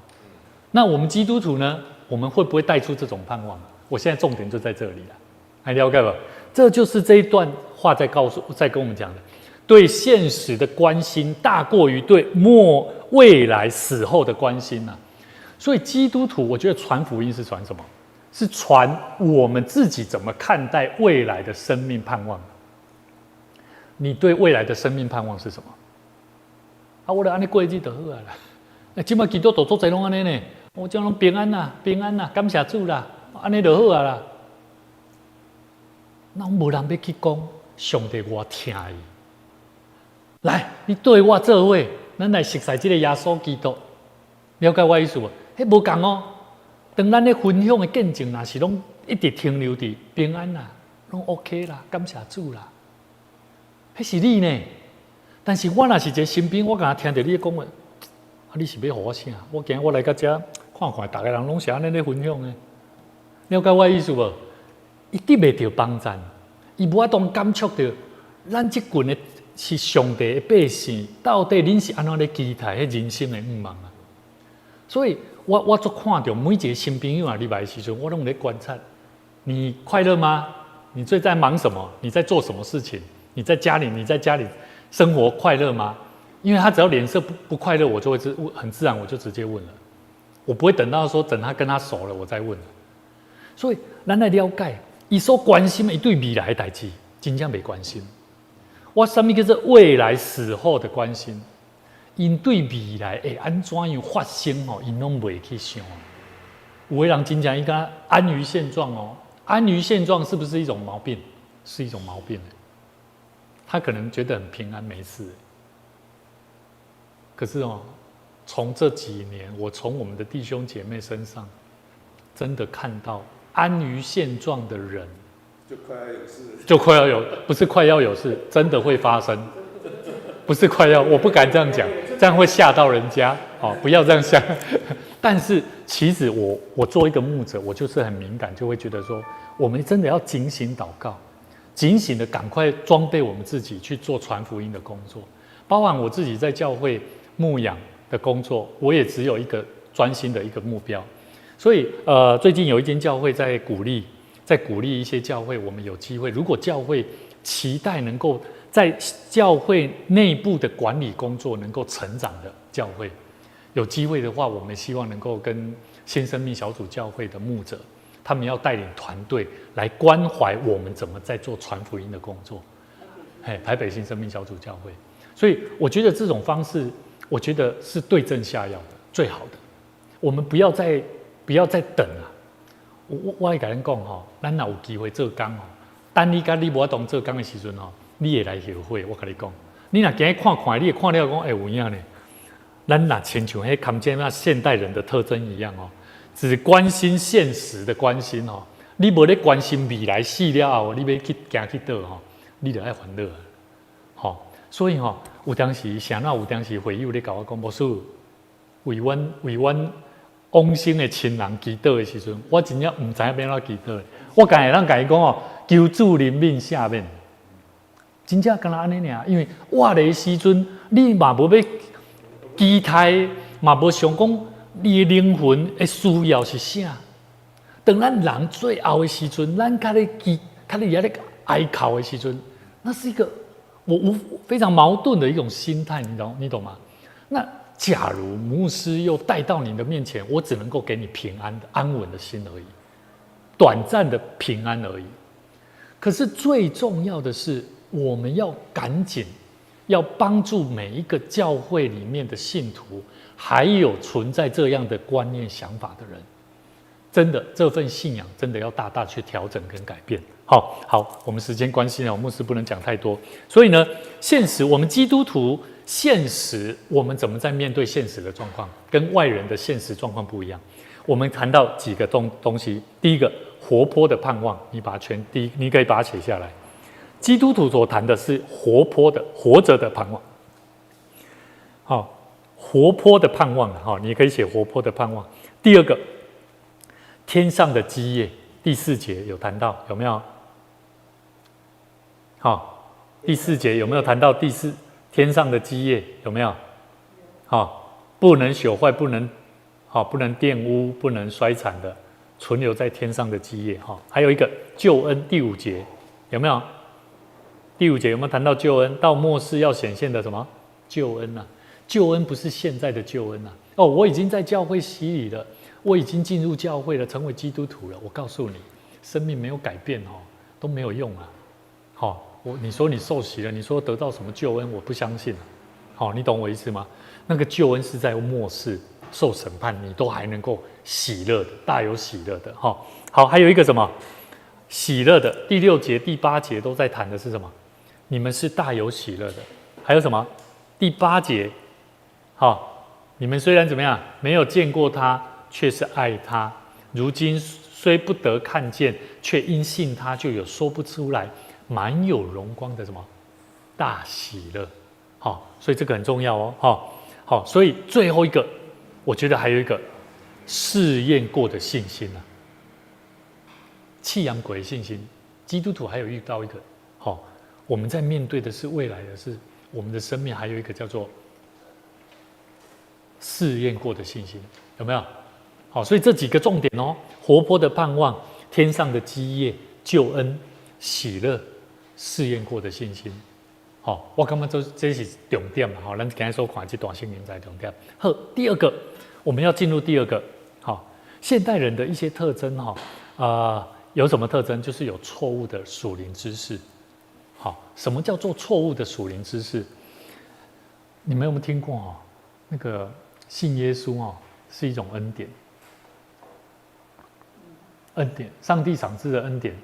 那我們基督徒呢？我們會不會帶出這種盼望？我現在重點就在這裡了，還了解無？這就是這一段話在告訴、在跟我們講的，對現實的關心大過於對末未來死後的關心啊。所以基督徒，我覺得傳福音是傳什麼？是傳我們自己怎麼看待未來的生命盼望。你對未來的生命盼望是什麼？啊，我就按呢過日子就好啊啦。欸，這擺基督徒足濟攏按呢呢，我這攏平安啦，平安啦，感謝主啦，按呢就好啊啦。那無人欲去講，上帝偌疼伊。來，你綴我做伙，咱來熟似這個耶穌基督，了解我意思無？彼無仝哦。當咱咧分享的見證，若是攏一直停留佇平安啦，攏 OK 啦，感謝主啦。彼是你呢？但是我若是一個新兵，我敢若聽著你咧講話，啊，你是欲予我啥？我驚我來到遮看看，逐个人攏是按呢咧分享的，了解我意思無？伊得袂著幫贊，伊無法度感觸著咱這群的是上帝的百姓，到底恁是按怎咧期待彼人生的願望啊？所以我足看著每一個新朋友啊入來的時陣，我攏咧觀察。你快樂嗎？你最在忙什麼？你在做什麼事情？你在家裡，你在家裡生活快樂嗎？因為他只要臉色不快樂，我就會很自然，我就直接問了。我不會等到說等他跟他熟了，我再問了。所以，咱來了解，伊所關心的，伊對未來的代誌，真正袂關心。我啥物叫做未來死後的關心？𪜶對未來會按怎樣發生哦，𪜶攏袂去想。有的人真正伊敢安於現狀哦，安於現狀是不是一種毛病？是一種毛病。他可能覺得很平安沒事。可是哦，從這幾年，我從我們的弟兄姐妹身上，真的看到安於現狀的人，就快要有事，就快要有，不是快要有事，真的會發生，不是快要，我不敢這樣講，這樣會嚇到人家，哦，不要這樣想。但是其實我做一個牧者，我就是很敏感，就會覺得說，我們真的要警醒禱告，警醒的趕快裝備我們自己去做傳福音的工作，包含我自己在教會牧養的工作，我也只有一個專心的一個目標。所以，最近有一間教會在鼓勵一些教會，我們有機會，如果教會期待能夠在教會內部的管理工作能夠成長的教會，有機會的話，我們希望能夠跟新生命小組教會的牧者，他們要帶領團隊來關懷我們怎麼在做傳福音的工作。嘿，台北新生命小組教會，所以我覺得這種方式，我覺得是對症下藥的最好的。我們不要再等了。我會共恁講吼，咱若有機會做工吼，等你佮你無法度做工的時陣吼，你會來後悔。我共你講，你若今日看看，你會看了講，欸，有影呢。咱若親像彼看見那現代人的特徵一樣哦，只關心現實的關心哦，你無咧關心未來死了後，你欲去行去佗吼，你就愛煩惱。吼，所以吼，有當時啥那有當時會友咧共我講，牧師為阮往生的親人祈禱的時陣，我真正毋知影欲按怎祈禱。我敢會當共伊講哦，求主憐憫赦免。真正敢若按呢爾，因為活的時陣，你嘛無欲期待，嘛無想講，你的靈魂的需要是啥？當咱人最後的時陣，咱較咧祈，較咧遐咧哀哭的時陣，那是一個我無非常矛盾的一種心態，你懂你懂嗎？那假如牧師又帶到你的面前，我只能夠給你平安的、安穩的心而已，短暫的平安而已。可是最重要的是，我們要趕緊要幫助每一個教會裡面的信徒，還有存在這樣的觀念想法的人，真的這份信仰真的要大大去調整跟改變。好，好，我們時間關係呢，我牧師不能講太多。所以呢，現實我們基督徒現實，我們怎麼在面對現實的狀況，跟外人的現實狀況不一樣。我們談到幾個東西，第一個活潑的盼望，你把它全第一，你可以把它寫下來。基督徒所談的是活潑的、活着的盼望。好，活潑的盼望哈，你可以寫活潑的盼望。第二個，天上的基業，第四節有談到，有沒有？好，第四節有沒有談到第四天上的基業？有沒有？好，不能朽壞，不能好，不能玷污，不能衰殘的，存留在天上的基業。哈，還有一個救恩，第五節有沒有？第五節有沒有談到救恩？到末世要顯現的什麼救恩啊？救恩不是現在的救恩啊！哦，我已經在教會洗禮了，我已經進入教會了，成為基督徒了。我告訴你，生命沒有改變哦，都沒有用啊！好，你說你受洗了，你說得到什麼救恩？我不相信。好，你懂我意思嗎？那個救恩是在末世受審判，你都還能夠喜樂的，大有喜樂的。好，好，還有一個什麼喜樂的？第六節、第八節都在談的是什麼？你們是大有喜樂的。還有什麼？第八節，好，你們雖然怎麼樣，沒有見過他，卻是愛他。如今雖不得看見，卻因信他，就有說不出來滿有榮光的什麼大喜樂。好，所以這個很重要哦。好，好，所以最後一個，我覺得還有一個試驗過的信心啊，試驗過的信心。基督徒還有遇到一個，好，我們在面對的是未來的是我們的生命，還有一個叫做試驗過的信心，有沒有？好，所以這幾個重點哦：活潑的盼望、天上的基業、救恩、喜樂、試驗過的信心。好，我感覺這是重點嘛。好，咱今日所看這段聖經才重點。好，第二個，我們要進入第二個。好，現代人的一些特徵哈，有什麼特徵？就是有錯誤的屬靈知識。好，什麼叫做錯誤的屬靈知識？你們有沒有聽過哦？那個信耶穌哦，是一種恩典，恩典，上帝賞賜的恩典，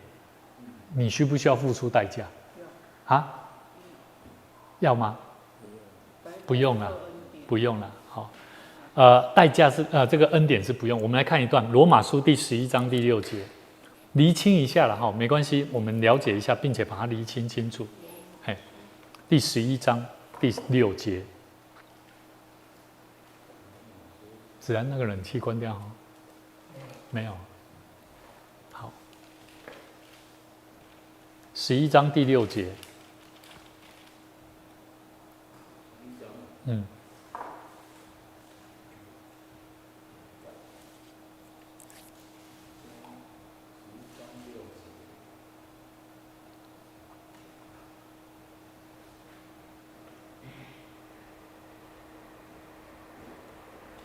你需不需要付出代價？啊？要嗎？不用了，不用了。好，代價是這個恩典是不用。我們來看一段《羅馬書》第11章第6節。釐清一下了哈，沒關係，我們了解一下，並且把它釐清清楚。嘿，第11章第6節，子安那個冷氣關掉哈，沒有。好，11章第6節，嗯。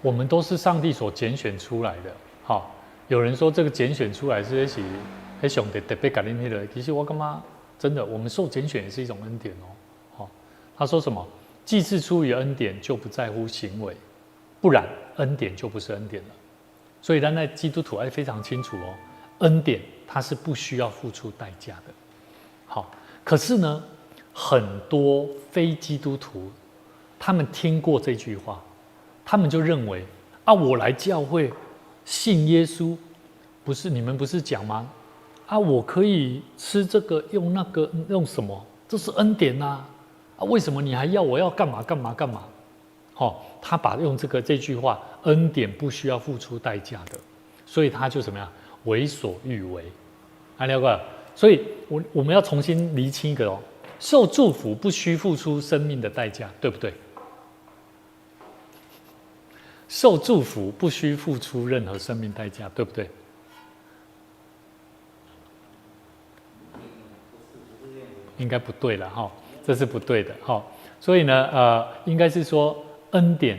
我們都是上帝所揀選出來的。好，有人說這個揀選出來是是彼上帝特別共恁彼個，其實我感覺真的，我們受揀選也是一種恩典哦。好，他說什麼？既是出於恩典，就不在乎行為，不然恩典就不是恩典了。所以，咱在基督徒愛非常清楚哦，恩典它是不需要付出代價的。好，可是呢，很多非基督徒他們聽過這句話。他們就認為啊，我來教會信耶穌，不是你們不是講嗎？啊，我可以吃這個用那個用什麼？這是恩典吶！啊，為什麼你還要我要幹嘛幹嘛幹嘛？好，他把用這句話，恩典不需要付出代價的，所以他就怎麼樣為所欲為。啊，了解。所以我們要重新釐清一個哦，受祝福不需付出生命的代價，對不對？受祝福不需付出任何生命代價，對不對？應該不對了哈，這是不對的哈。所以呢，應該是說恩典，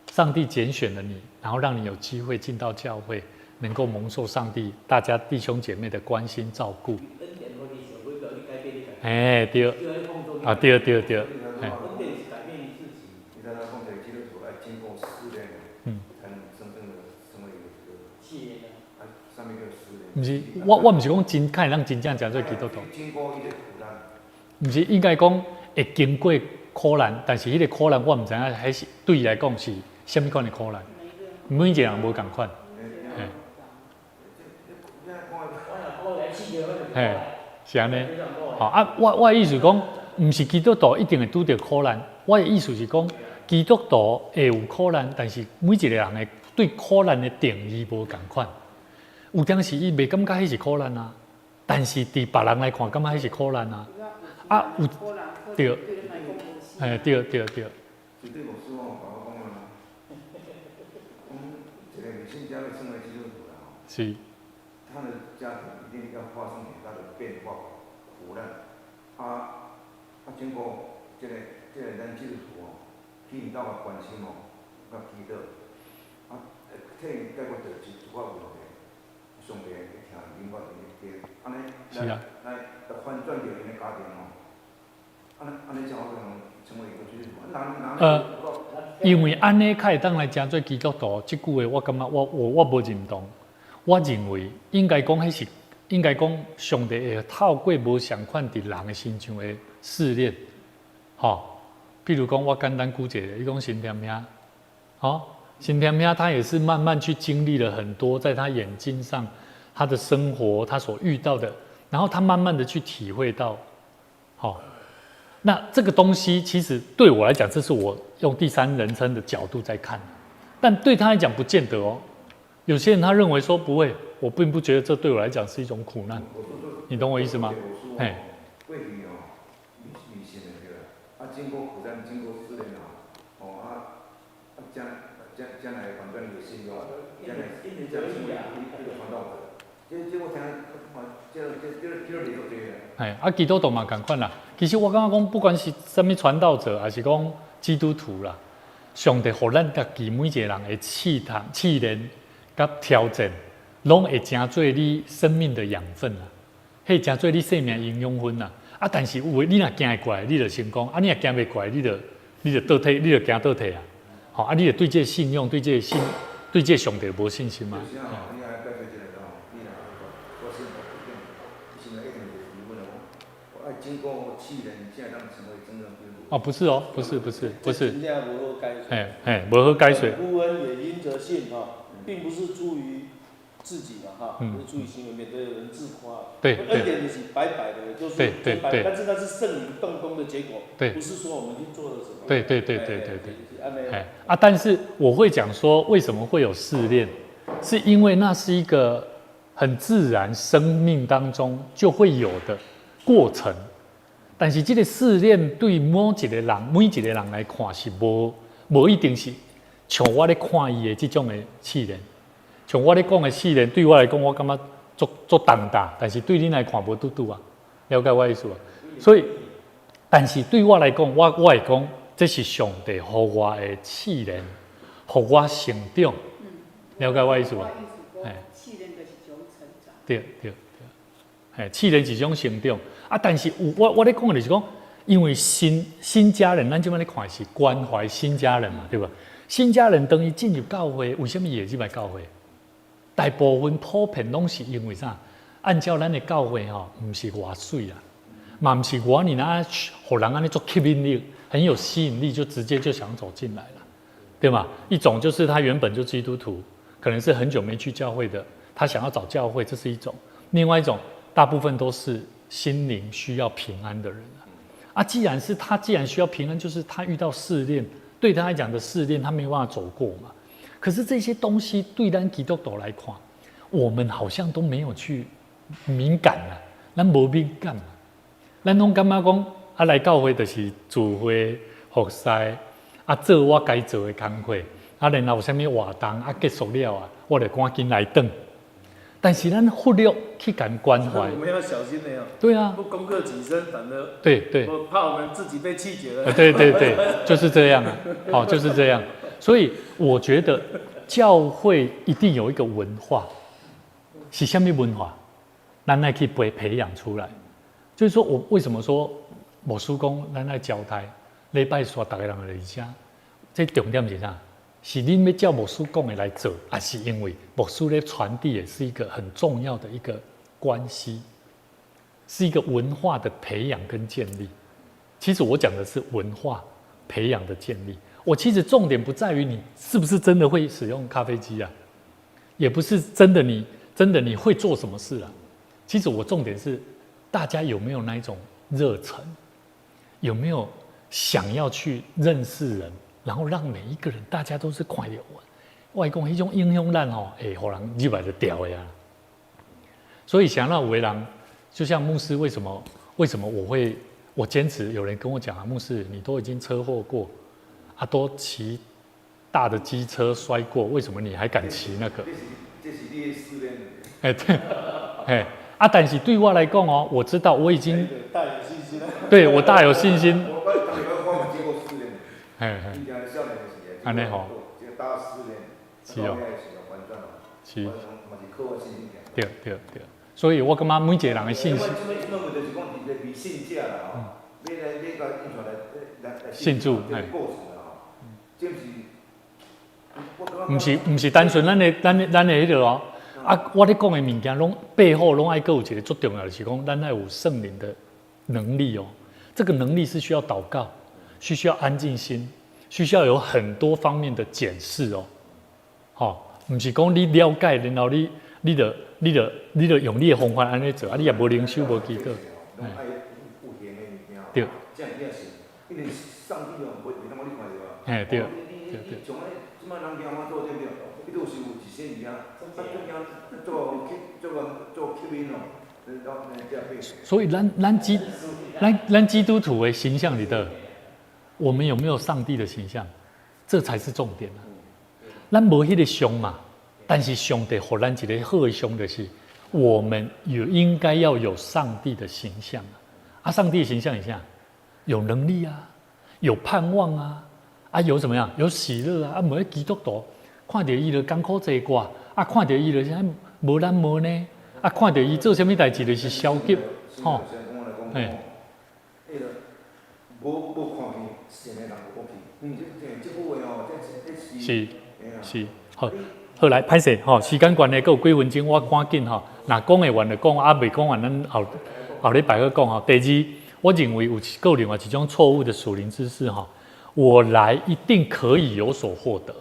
上帝揀選了你，然後讓你有機會進到教會，能夠蒙受上帝大家弟兄姐妹的關心照顧。哎，對，啊，對對對，哎。恩典是改變你自己。你看他講的基督徒愛經過試煉，才能真正的成為一個。試煉啊，啥物叫試煉？毋是，我毋是講真，看人真正誠做基督徒。經過伊個苦難。毋是，應該講會經過苦難，但是彼個苦難我毋知影，彼是對伊來講是啥物款的苦難。每一個人無仝款。嘿，是按呢。吼啊，我的意思講，毋是基督徒一定會拄著苦難。我的意思是講，基督徒會有苦難，但是每一個人的對苦難的定義無仝款。有當時伊袂感覺彼是苦難啊，但是佇別人來看，感覺彼是苦難啊。啊，有對，嘿，對對對。絕對無失望，共我講啊，講一個未信教會成為基督徒啦吼。是。他的家庭一定要發生很大的變化、苦難。啊，經過這個咱基督徒吼，去𪜶兜仔關心吼，佮祈禱，啊，替𪜶解決著一寡問題，上帝會聽恁發的按呢來來來翻轉著𪜶的家庭吼，按呢才有可能成為一個基督徒。因為按呢較會當來成做基督徒，這句話我感覺我無認同。我認為應該講彼是應該講上帝會透過無仝款佇人的身上的試煉，吼。比如講，我簡單舉一個，伊講新添兄，吼，新添兄他也是慢慢去經歷了很多，在他眼睛上，他的生活，他所遇到的，然後他慢慢的去體會到，吼，那這個東西其實對我來講，這是我用第三人稱的角度在看，但對他來講不見得哦。有些人他認為說不會，我並不覺得這對我來講是一種苦難，你懂我意思嗎？嘿。過去哦，迷信的對啦，啊，經過苦難，經過試煉哦，哦啊，啊，將將將來反轉伊的信仰，將來將成為一個傳道者。這我聽，這理做對的。哎，啊，基督徒嘛仝款啦。其實我感覺講，不管是啥物傳道者，還是講基督徒啦，上帝予咱家己每一個人的試探、試煉。佮挑戰，攏會成做你生命的養分啦，彼成做你生命營養分啦。啊，但是有的你若行會過來，你就成功；啊，你若行袂過來，你就倒退，你就行倒退啊。吼，啊，你就對這個信仰、對這個信、對這個上帝無信心嘛。你愛解決這個吼，你若我信一定，心內一定有疑問哦。我愛經過試煉，才會當成為真正基督徒。哦，不是哦，不是，不是，不是。真正無好解說。嘿，嘿，無好解說。夫恩也因着信哈。並不是出於自己嘛，哈，不是出於行為，免得有人自誇。恩典就是白白的，就是白，但是那是聖靈動工的結果，不是說我們去做了什麼。對。啊，但是我會講說，為什麼會有試煉，是因為那是一個很自然生命當中就會有的過程。但是這個試煉對某一個人、每一個人來看是無一定是。像我咧看伊的這種的試煉，像我咧講的試煉，對我來講，我感覺足足重大，但是對恁來看無拄拄啊，了解我意思無？所以，但是對我來講，我會講，這是上帝予我的試煉，予我成長，了解我意思無？嘿，試煉就是一種成長。對對對，嘿，試煉是一種成長啊！但是有我咧講的就是講，因為新家人，咱這擺咧看是關懷新家人嘛，對無？新家人當伊進入教會，為啥物伊會入來教會？大部分普遍攏是因為啥？按照咱的教會吼，毋是偌媠啦，嘛毋是偌爾啊，予人按呢足吸引力，很有吸引力，就直接就想走進來了，對嗎？一種就是他原本就基督徒，可能是很久沒去教會的，他想要找教會，這是一種；另外一種，大部分都是心靈需要平安的人啊。既然是他，既然需要平安，就是他遇到試煉。對他來講的試煉，他沒辦法走過嘛。可是這些東西對咱基督徒來看，我們好像都沒有去敏感啊，咱無敏感啊。咱攏感覺講啊，來教會就是聚會服侍啊，做我該做的工課。啊，然後有啥物活動啊結束了啊，我就趕緊來轉。但是咱忽略去共關懷。我們要小心的哦。對啊。不攻克己身，反而我怕我們自己被氣絕了。對對對，就是這樣啊。好，就是這樣。所以我覺得教會一定有一個文化，是啥物文化？咱愛去培養出來。就是說我為什麼說牧師講咱愛交代禮拜四逐个人來遮，這重點是啥？是恁欲照牧師講的來做，還是因為牧師咧傳遞也是一個很重要的一個關係，是一個文化的培養跟建立。其實我講的是文化培養的建立。我其實重點不在於你是不是真的會使用咖啡機啊，也不是真的你會做什麼事啊。其實我重點是大家有沒有那一種熱忱，有沒有想要去認識人，然後讓每一個人大家都是看著我。我講彼種影響咱吼，會予人入來就牢的啊。所以想讓有的人，就像牧師，為什麼我會我堅持？有人跟我講啊，牧師，你都已經車禍過，啊，都騎大的機車摔過，為什麼你還敢騎那個？這是你的試煉。哎對，哎啊，但是對我來講哦，我知道我已經大有信心。對我大有信心。我我經過試煉。嘿嘿。按呢吼。是哦。是。對對對，所以我感覺每一個人的信心。信主，嘿。毋是單純咱的彼個哦，啊，我咧講的物件攏背後攏愛閣有一個足重要的，是講咱愛有聖靈的能力哦。這個能力是需要禱告，是需要安靜心，是需要有很多方面的檢視哦。吼，毋是講你了解，然後你就用你的方法按呢做，啊，你也無靈修無祈禱。對。嘿，對，對對。這擺人驚我做對不對？伊都是有一些物件，啊，做做做吸引哦。所以咱基督徒的形象裡頭，我們有沒有上帝的形象？這才是重點啊！咱無彼個像嘛，但是上帝予咱一個好的像，就是我們有應該要有上帝的形象啊！啊，上帝的形象是啥？有能力啊，有盼望啊。啊，有怎麼樣？有喜樂啊！啊，無基督徒看著伊就艱苦濟掛，啊，看著伊就啥無咱無呢？啊，看著伊做啥物代誌就是消極，吼。嘿。是是，好，好來，歹勢吼，時間關係，閣有幾分鐘，我趕緊吼。若講會完就講，啊，未講完，咱後後禮拜閣講吼。第二，我認為有閣另外一種錯誤的屬靈知識吼。我來一定可以有所獲得。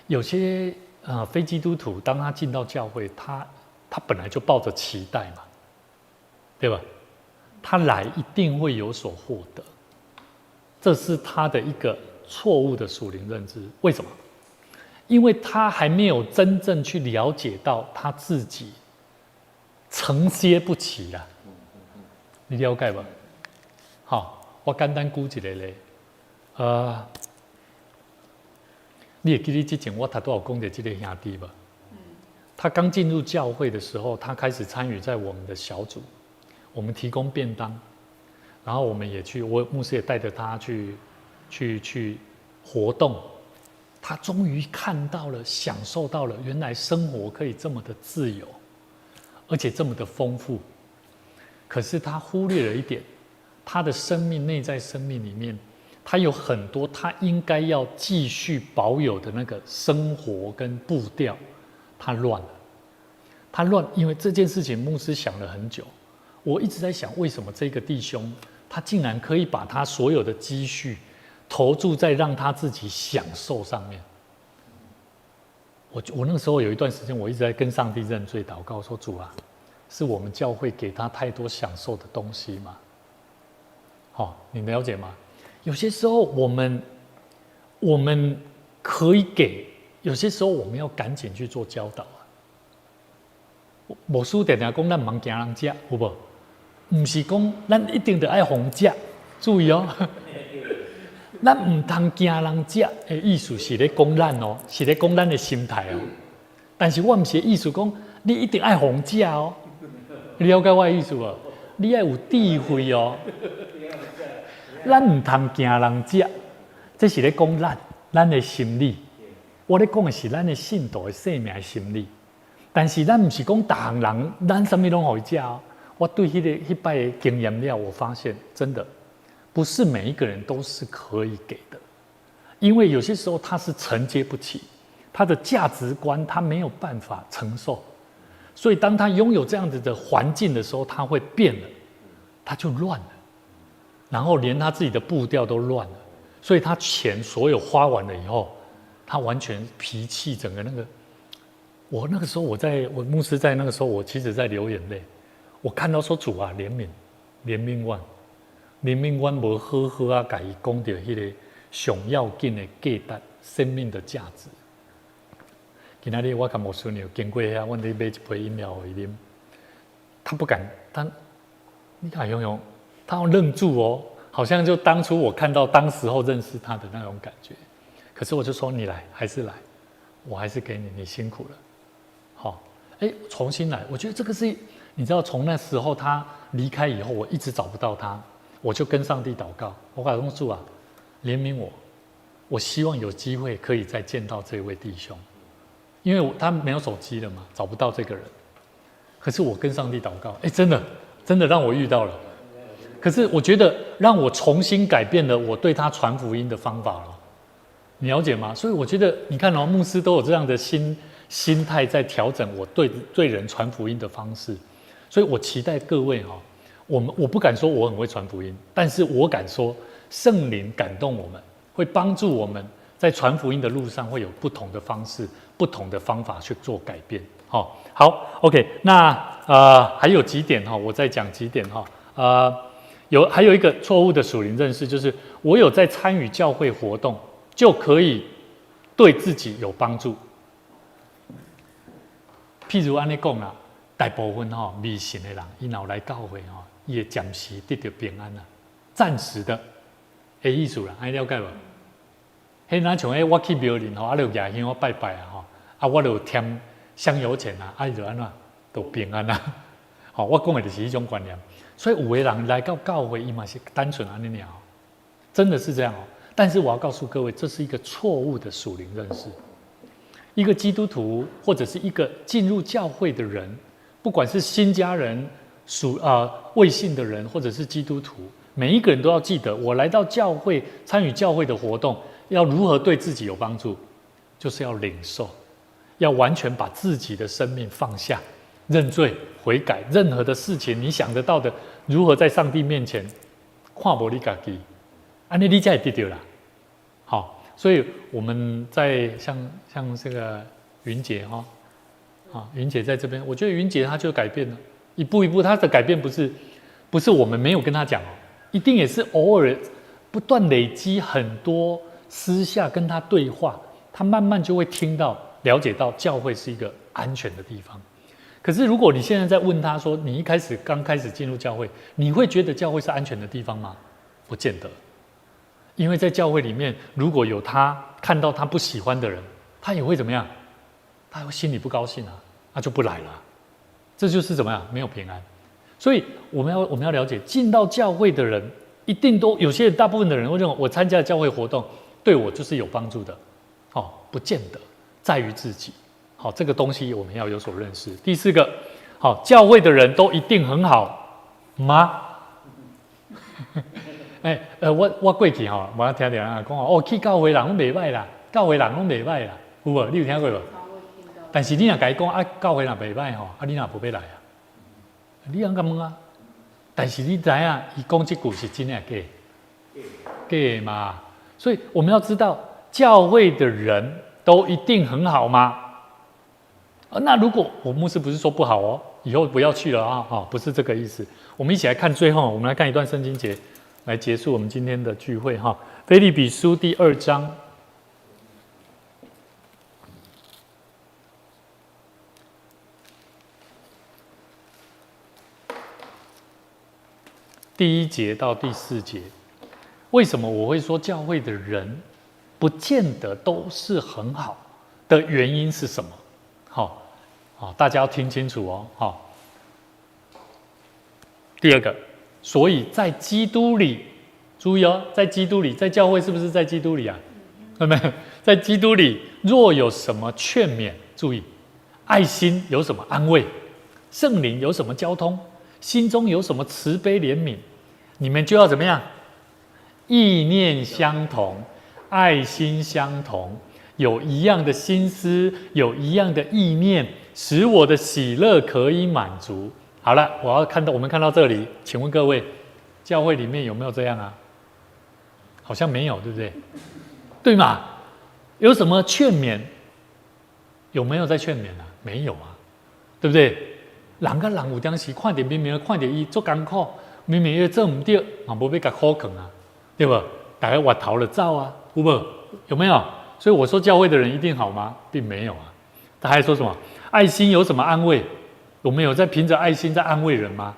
有些非基督徒，當他進到教會，他本來就抱着期待嘛，對吧？他來一定會有所獲得，這是他的一個錯誤的屬靈認知。為什麼？因為他還沒有真正去了解到他自己承接不起啦。你了解吧？好，我簡單舉一個例，你會記得之前我頭拄有講著這個兄弟無？他剛進入教會的時候，他開始參與在我們的小組，我們提供便當，然後我們也去，我牧師也帶著他去活動，他終於看到了，享受到了，原來生活可以這麼的自由，而且這麼的豐富。可是他忽略了一點。他的生命內在生命裡面，他有很多他應該要繼續保有的那個生活跟步調，他亂了，他亂，因為這件事情牧師想了很久，我一直在想，為什麼這個弟兄他竟然可以把他所有的積蓄投注在讓他自己享受上面？我那個時候有一段時間，我一直在跟上帝認罪禱告，說主啊，是我們教會給他太多享受的東西嗎？哦，你了解嗎？有些時候我們可以給，有些時候我們要趕緊去做教導啊。牧師常常講，咱毋通驚人食，有無？毋是講咱一定得愛予人食，注意哦。咱毋通驚人食的意思是咧講咱哦，是咧講咱的心態哦。但是我毋是意思講你一定愛予人食哦。你了解我的意思無？你愛有智慧哦。咱毋通驚人食，這是咧講咱咱的心理。我咧講的是咱的信徒的生命的心理。但是咱毋是講逐項人，咱啥物攏予伊食哦。我對彼個彼擺的經驗了，我發現真的不是每一個人都是可以給的，因為有些時候他是承接不起，他的價值觀他沒有辦法承受，所以當他擁有這樣子的環境的時候，他會變了，他就亂了，然後連他自己的步調都亂了，所以他錢所有花完了以後，他完全脾氣整個那個，我那個時候我在我牧師在那個時候，我其實在流眼淚，我看到說主啊，憐憫，憐憫我。憐憫阮無好好啊，共伊講著彼个上要緊的價值，生命的價值。今仔日我共牧師娘經過遐，阮咧買一杯飲料予伊啉，他不敢，他，你看雄雄，他要愣住哦，好像就當初我看到當時候認識他的那種感覺。可是我就說你來還是來，我還是給你，你辛苦了。好，欸，重新來，我覺得這個是，你知道，從那時候他離開以後，我一直找不到他。我就跟上帝禱告，我講主啊，憐憫我，我希望有機會可以再見到這位弟兄，因為他沒有手機了嘛，找不到這個人。可是我跟上帝禱告，欸，真的，真的讓我遇到了。可是我覺得讓我重新改變了我對他傳福音的方法了，你了解嗎？所以我覺得，你看哦，牧師都有這樣的心態在調整我對人傳福音的方式，所以我期待各位哦。我不敢說我很會傳福音，但是我敢說聖靈感動我們，會幫助我們在傳福音的路上會有不同的方式、不同的方法去做改變。好，好，OK，那還有幾點哈，我再講幾點哈。還有一個錯誤的屬靈認識，就是我有在參與教會活動，就可以對自己有幫助。譬如按呢講啦，大部分吼迷信的人，伊若有來教會吼，伊會暫時得著平安啦，暫時的，彼意思啦，按呢了解無？彼若像彼我去廟裡吼，啊，就舉香我拜拜啊吼，啊，我就添香油錢啊，啊，伊就按怎，就平安啊。吼，我講的就是彼種觀念。所以有的人來到教會，伊嘛是單純按呢爾，真的是這樣哦。但是我要告訴各位，這是一個錯誤的屬靈認識。一個基督徒或者是一個進入教會的人，不管是新家人、未信的人，或者是基督徒，每一個人都要記得，我來到教會參與教會的活動，要如何對自己有幫助，就是要領受，要完全把自己的生命放下，認罪悔改，任何的事情你想得到的，如何在上帝面前看無你家己，按呢你才會得著啦。好，所以我們在像這個雲姐哈，啊，雲姐在這邊，我覺得雲姐她就改變了，一步一步，她的改變不是我們沒有跟她講哦，一定也是偶爾不斷累積很多私下跟她對話，她慢慢就會聽到、了解到教會是一個安全的地方。可是如果你現在在問她說，你一開始剛開始進入教會，你會覺得教會是安全的地方嗎？不見得。因為在教會裡面，如果有他看到他不喜歡的人，他也會怎麼樣？他會心裡不高興啊，他就不來了。這就是怎麼樣？沒有平安。所以我們要了解，進到教會的人，一定都有些大部分的人會認為，我參加教會活動對我就是有幫助的。哦，不見得，在於自己。好，這個東西我們要有所認識。第四個，好，教會的人都一定很好嗎？我過去吼，無聽著人講哦，去教會人攏袂䆀啦，教會人攏袂䆀啦，有無？你有聽過無？但是你若共伊講啊，教會人袂䆀吼，啊，你若無欲來啊？你按共問啊？但是你知影，伊講這句是真的假？假的嘛。所以我們要知道，教會的人都一定很好嗎？那如果我牧師不是說不好哦，以後不要去了啊，不是這個意思。我們一起來看最後，我們來看一段聖經節。來結束我們今天的聚會哈，《腓立比書》第2章，第1節到第4節。为什么我会说教会的人不见得都是很好的原因是什么？好，好，大家要听清楚哦。好，第二个，所以在基督里，注意哦，在基督里，在教会是不是在基督里啊？对没？在基督里，若有什么劝勉，注意，爱心有什么安慰，圣灵有什么交通，心中有什么慈悲怜悯，你们就要怎么样？意念相同，爱心相同，有一样的心思，有一样的意念，使我的喜乐可以满足。好了，我要看到我们看到这里，请问各位，教会里面有没有这样啊？好像没有，对不对？对嘛？有什么劝勉？有没有在劝勉啊？没有啊，对不对？人佮人有當時看著明明看著伊足艱苦，明明伊做毋對，嘛無欲共苦勸啊，對無？大家越頭就走啊，有無？有沒有？所以我說教會的人一定好嗎？並沒有啊。他還說什麼？愛心有什麼安慰？我們有在憑着愛心在安慰人嗎？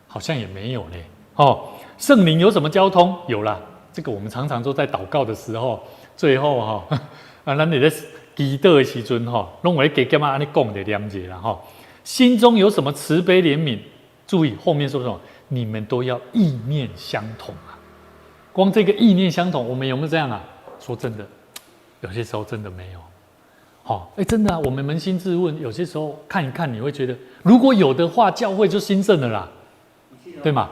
好像也沒有呢。哦，聖靈有什麼交通？有啦，這個我們常常都在禱告的時候，最後哈，啊，咱佇咧祈禱的時陣吼，攏會加減仔按呢講著念者啦吼。心中有什麼慈悲憐憫？注意後面說什麼？你們都要意念相同啊！光這個意念相同，我們有沒有這樣啊？說真的，有些時候真的沒有。好，哎，真的啊，我們捫心自問，有些時候看一看，你會覺得，如果有的話，教會就興盛了啦，對嗎？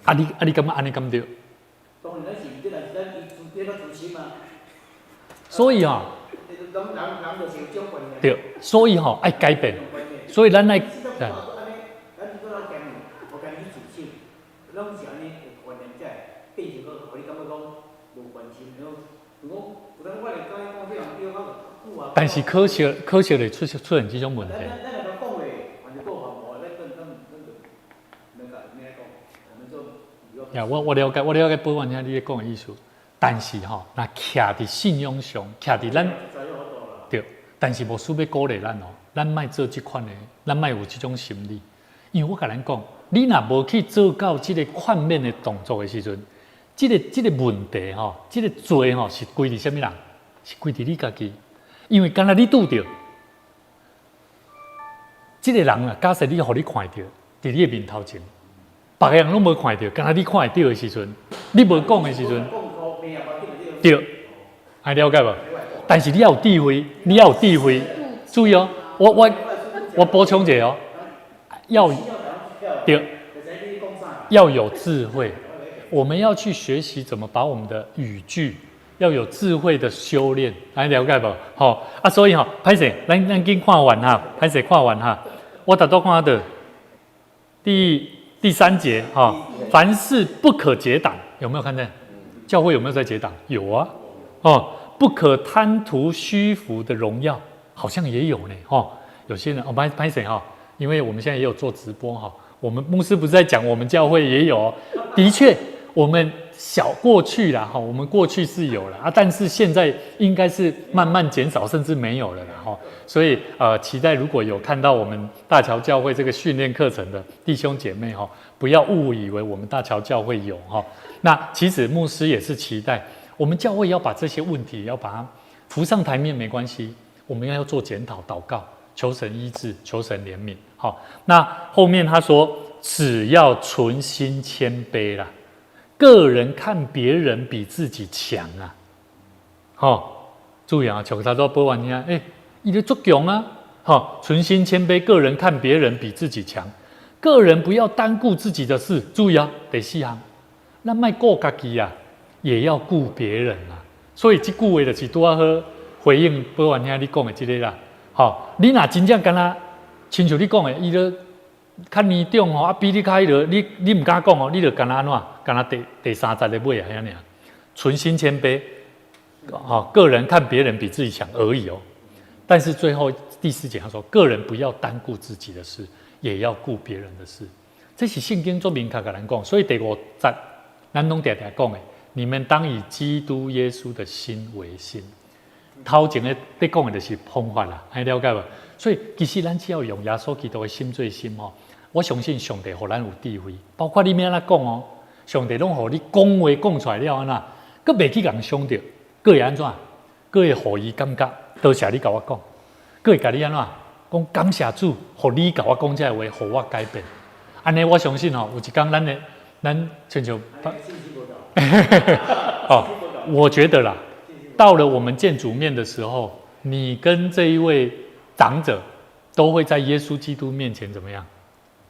啊你感覺按呢敢對？所以啊，對，所以吼愛改變，所以咱愛。但是可惜，可惜就出現這種問題。呀，我了解，我了解保安兄你咧講的意思，但是吼，若徛佇信仰上，徛佇咱對，但是牧師欲鼓勵咱哦，咱莫做這款的，咱莫有這種心理，因為我共咱講，你若無去做到這個勸勉的動作的時陣，這個問題吼，這個罪吼是歸佇啥物人？是歸佇你家己，因為敢若你拄著這個人啊，假設你予你看著，佇你的面頭前。別個人攏無看著，敢若你看會著的時陣，你無講的時陣，對，愛了解無？但是你要有智慧，你要有智慧，注意哦，我補充一下哦，要對，要有智慧，我們要去學習怎麼把我們的語句要有智慧的修煉，愛了解無？吼啊，所以吼，歹勢，咱緊看完哈，歹勢看完哈，我頭拄看到第三節哈，凡事不可結黨，有沒有看見？教會有沒有在結黨？有啊，哦，不可貪圖虛浮的榮耀，好像也有呢，哦，有些人哦，歹勢哈，因為我們現在也有做直播哈，我們牧師不是在講我們教會也有，的確，我們小過去啦哈，我們過去是有了啊，但是現在應該是慢慢減少，甚至沒有了啦哈。所以期待如果有看到我們大橋教會這個訓練課程的弟兄姐妹哈，不要誤以為我們大橋教會有哈。那其實牧師也是期待我們教會要把這些問題要把它浮上台面，沒關係，我們要做檢討、禱告，求神醫治，求神憐憫。好，那後面他說，只要存心謙卑啦。個人看別人比自己強啊！吼，注意啊，像他說保安兄，欸，伊咧足強啊！吼，存心謙卑，個人看別人比自己強，個人不要單顧自己的事。注意啊，第四項，咱莫顧家己啊，也要顧別人啊。所以這句話就是拄仔好回應保安兄你講的這個啦。吼，你若真正敢若親像你講的，伊咧較年長吼，啊比你較彼落，你毋敢講哦，你就敢若按怎？敢若第三節的尾啊，遐爾，存心謙卑，吼，個人看別人比自己強而已哦。但是最後第四節他說，個人不要單顧自己的事，也要顧別人的事。這是聖經足明確共咱講，所以第五節，咱攏定定講的，你們當以基督耶穌的心為心。頭前咧咧講的就是方法啦，愛了解無？所以其實咱只要用耶穌基督的心做心吼，我相信上帝予咱有智慧，包括你欲按怎講哦，上帝攏予你講話講出來了按怎，閣袂去共傷著，閣會按怎？閣會予伊感覺多謝你共我講，閣會共你按怎？講感謝主，予你共我講這个話，予我改變。按呢，我相信吼，有一工咱的咱親像哦，我覺得啦，到了我們見主面的時候，你跟這一位長者都會在耶穌基督面前怎麼樣？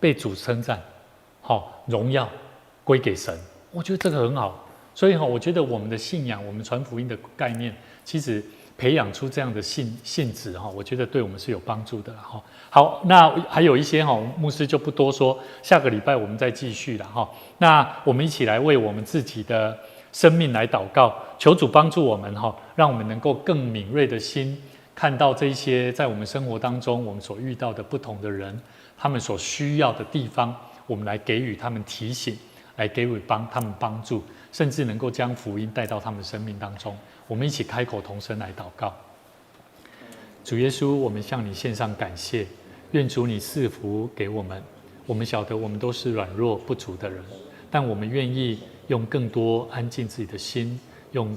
被主稱讚，好，榮耀歸給神。我覺得這個很好。所以哈，我覺得我們的信仰，我們傳福音的概念，其實培養出這樣的性質哈，我覺得對我們是有幫助的哈。好，那還有一些哈，牧師就不多說，下個禮拜我們再繼續了哈。那我們一起來為我們自己的生命來禱告，求主幫助我們哈，讓我們能夠更敏銳的心看到這些在我們生活當中我們所遇到的不同的人，他們所需要的地方，我們來給予他們提醒，來給予幫他們幫助，甚至能夠將福音帶到他們生命當中。我們一起開口同聲來禱告。主耶穌，我們向你獻上感謝，願主你賜福給我們。我們曉得我們都是軟弱不足的人，但我們願意用更多安靜自己的心，用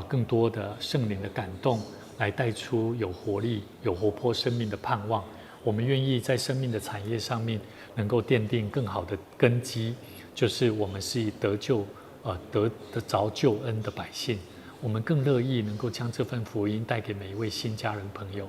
更多的聖靈的感動，來帶出有活力、有活潑生命的盼望。我們願意在生命的產業上面能夠奠定更好的根基，就是我們是以得救、得著救恩的百姓。我們更樂意能夠將這份福音帶給每一位新家人朋友。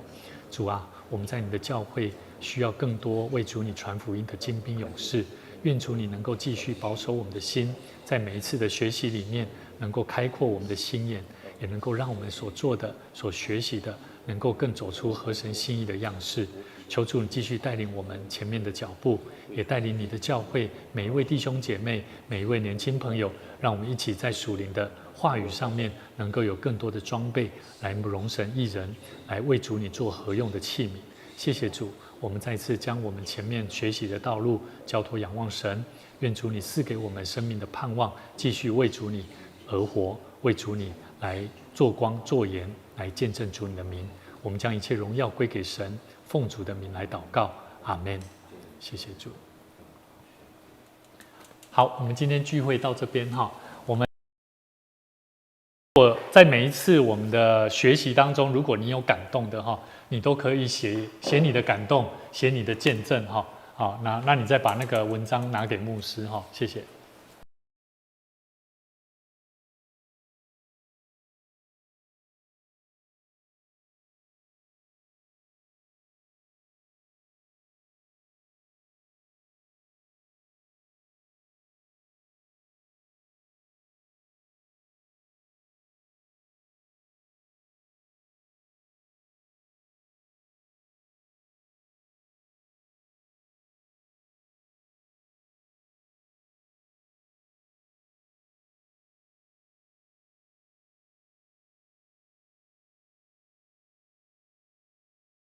主啊，我們在你的教會需要更多為主你傳福音的精兵勇士。願主你能夠繼續保守我們的心，在每一次的學習裡面，能夠開闊我們的心眼，也能夠讓我們所做的、所學習的，能夠更走出合神心意的樣式。求主你繼續帶領我們前面的腳步，也帶領你的教會每一位弟兄姐妹、每一位年輕朋友，讓我們一起在屬靈的話語上面，能夠有更多的裝備，來榮神益人，來為主你做合用的器皿。謝謝主，我們再次將我們前面學習的道路交託仰望神，願主你賜給我們生命的盼望，繼續為主你而活，為主你來做光做鹽，來見證主你的名。我們將一切榮耀歸給神，奉主的名來禱告，阿門。謝謝主。好，我們今天聚會到這邊哈。我在每一次我們的學習當中，如果你有感動的哈，你都可以寫寫你的感動，寫你的見證哈。好，那你再把那個文章拿給牧師哈，謝謝。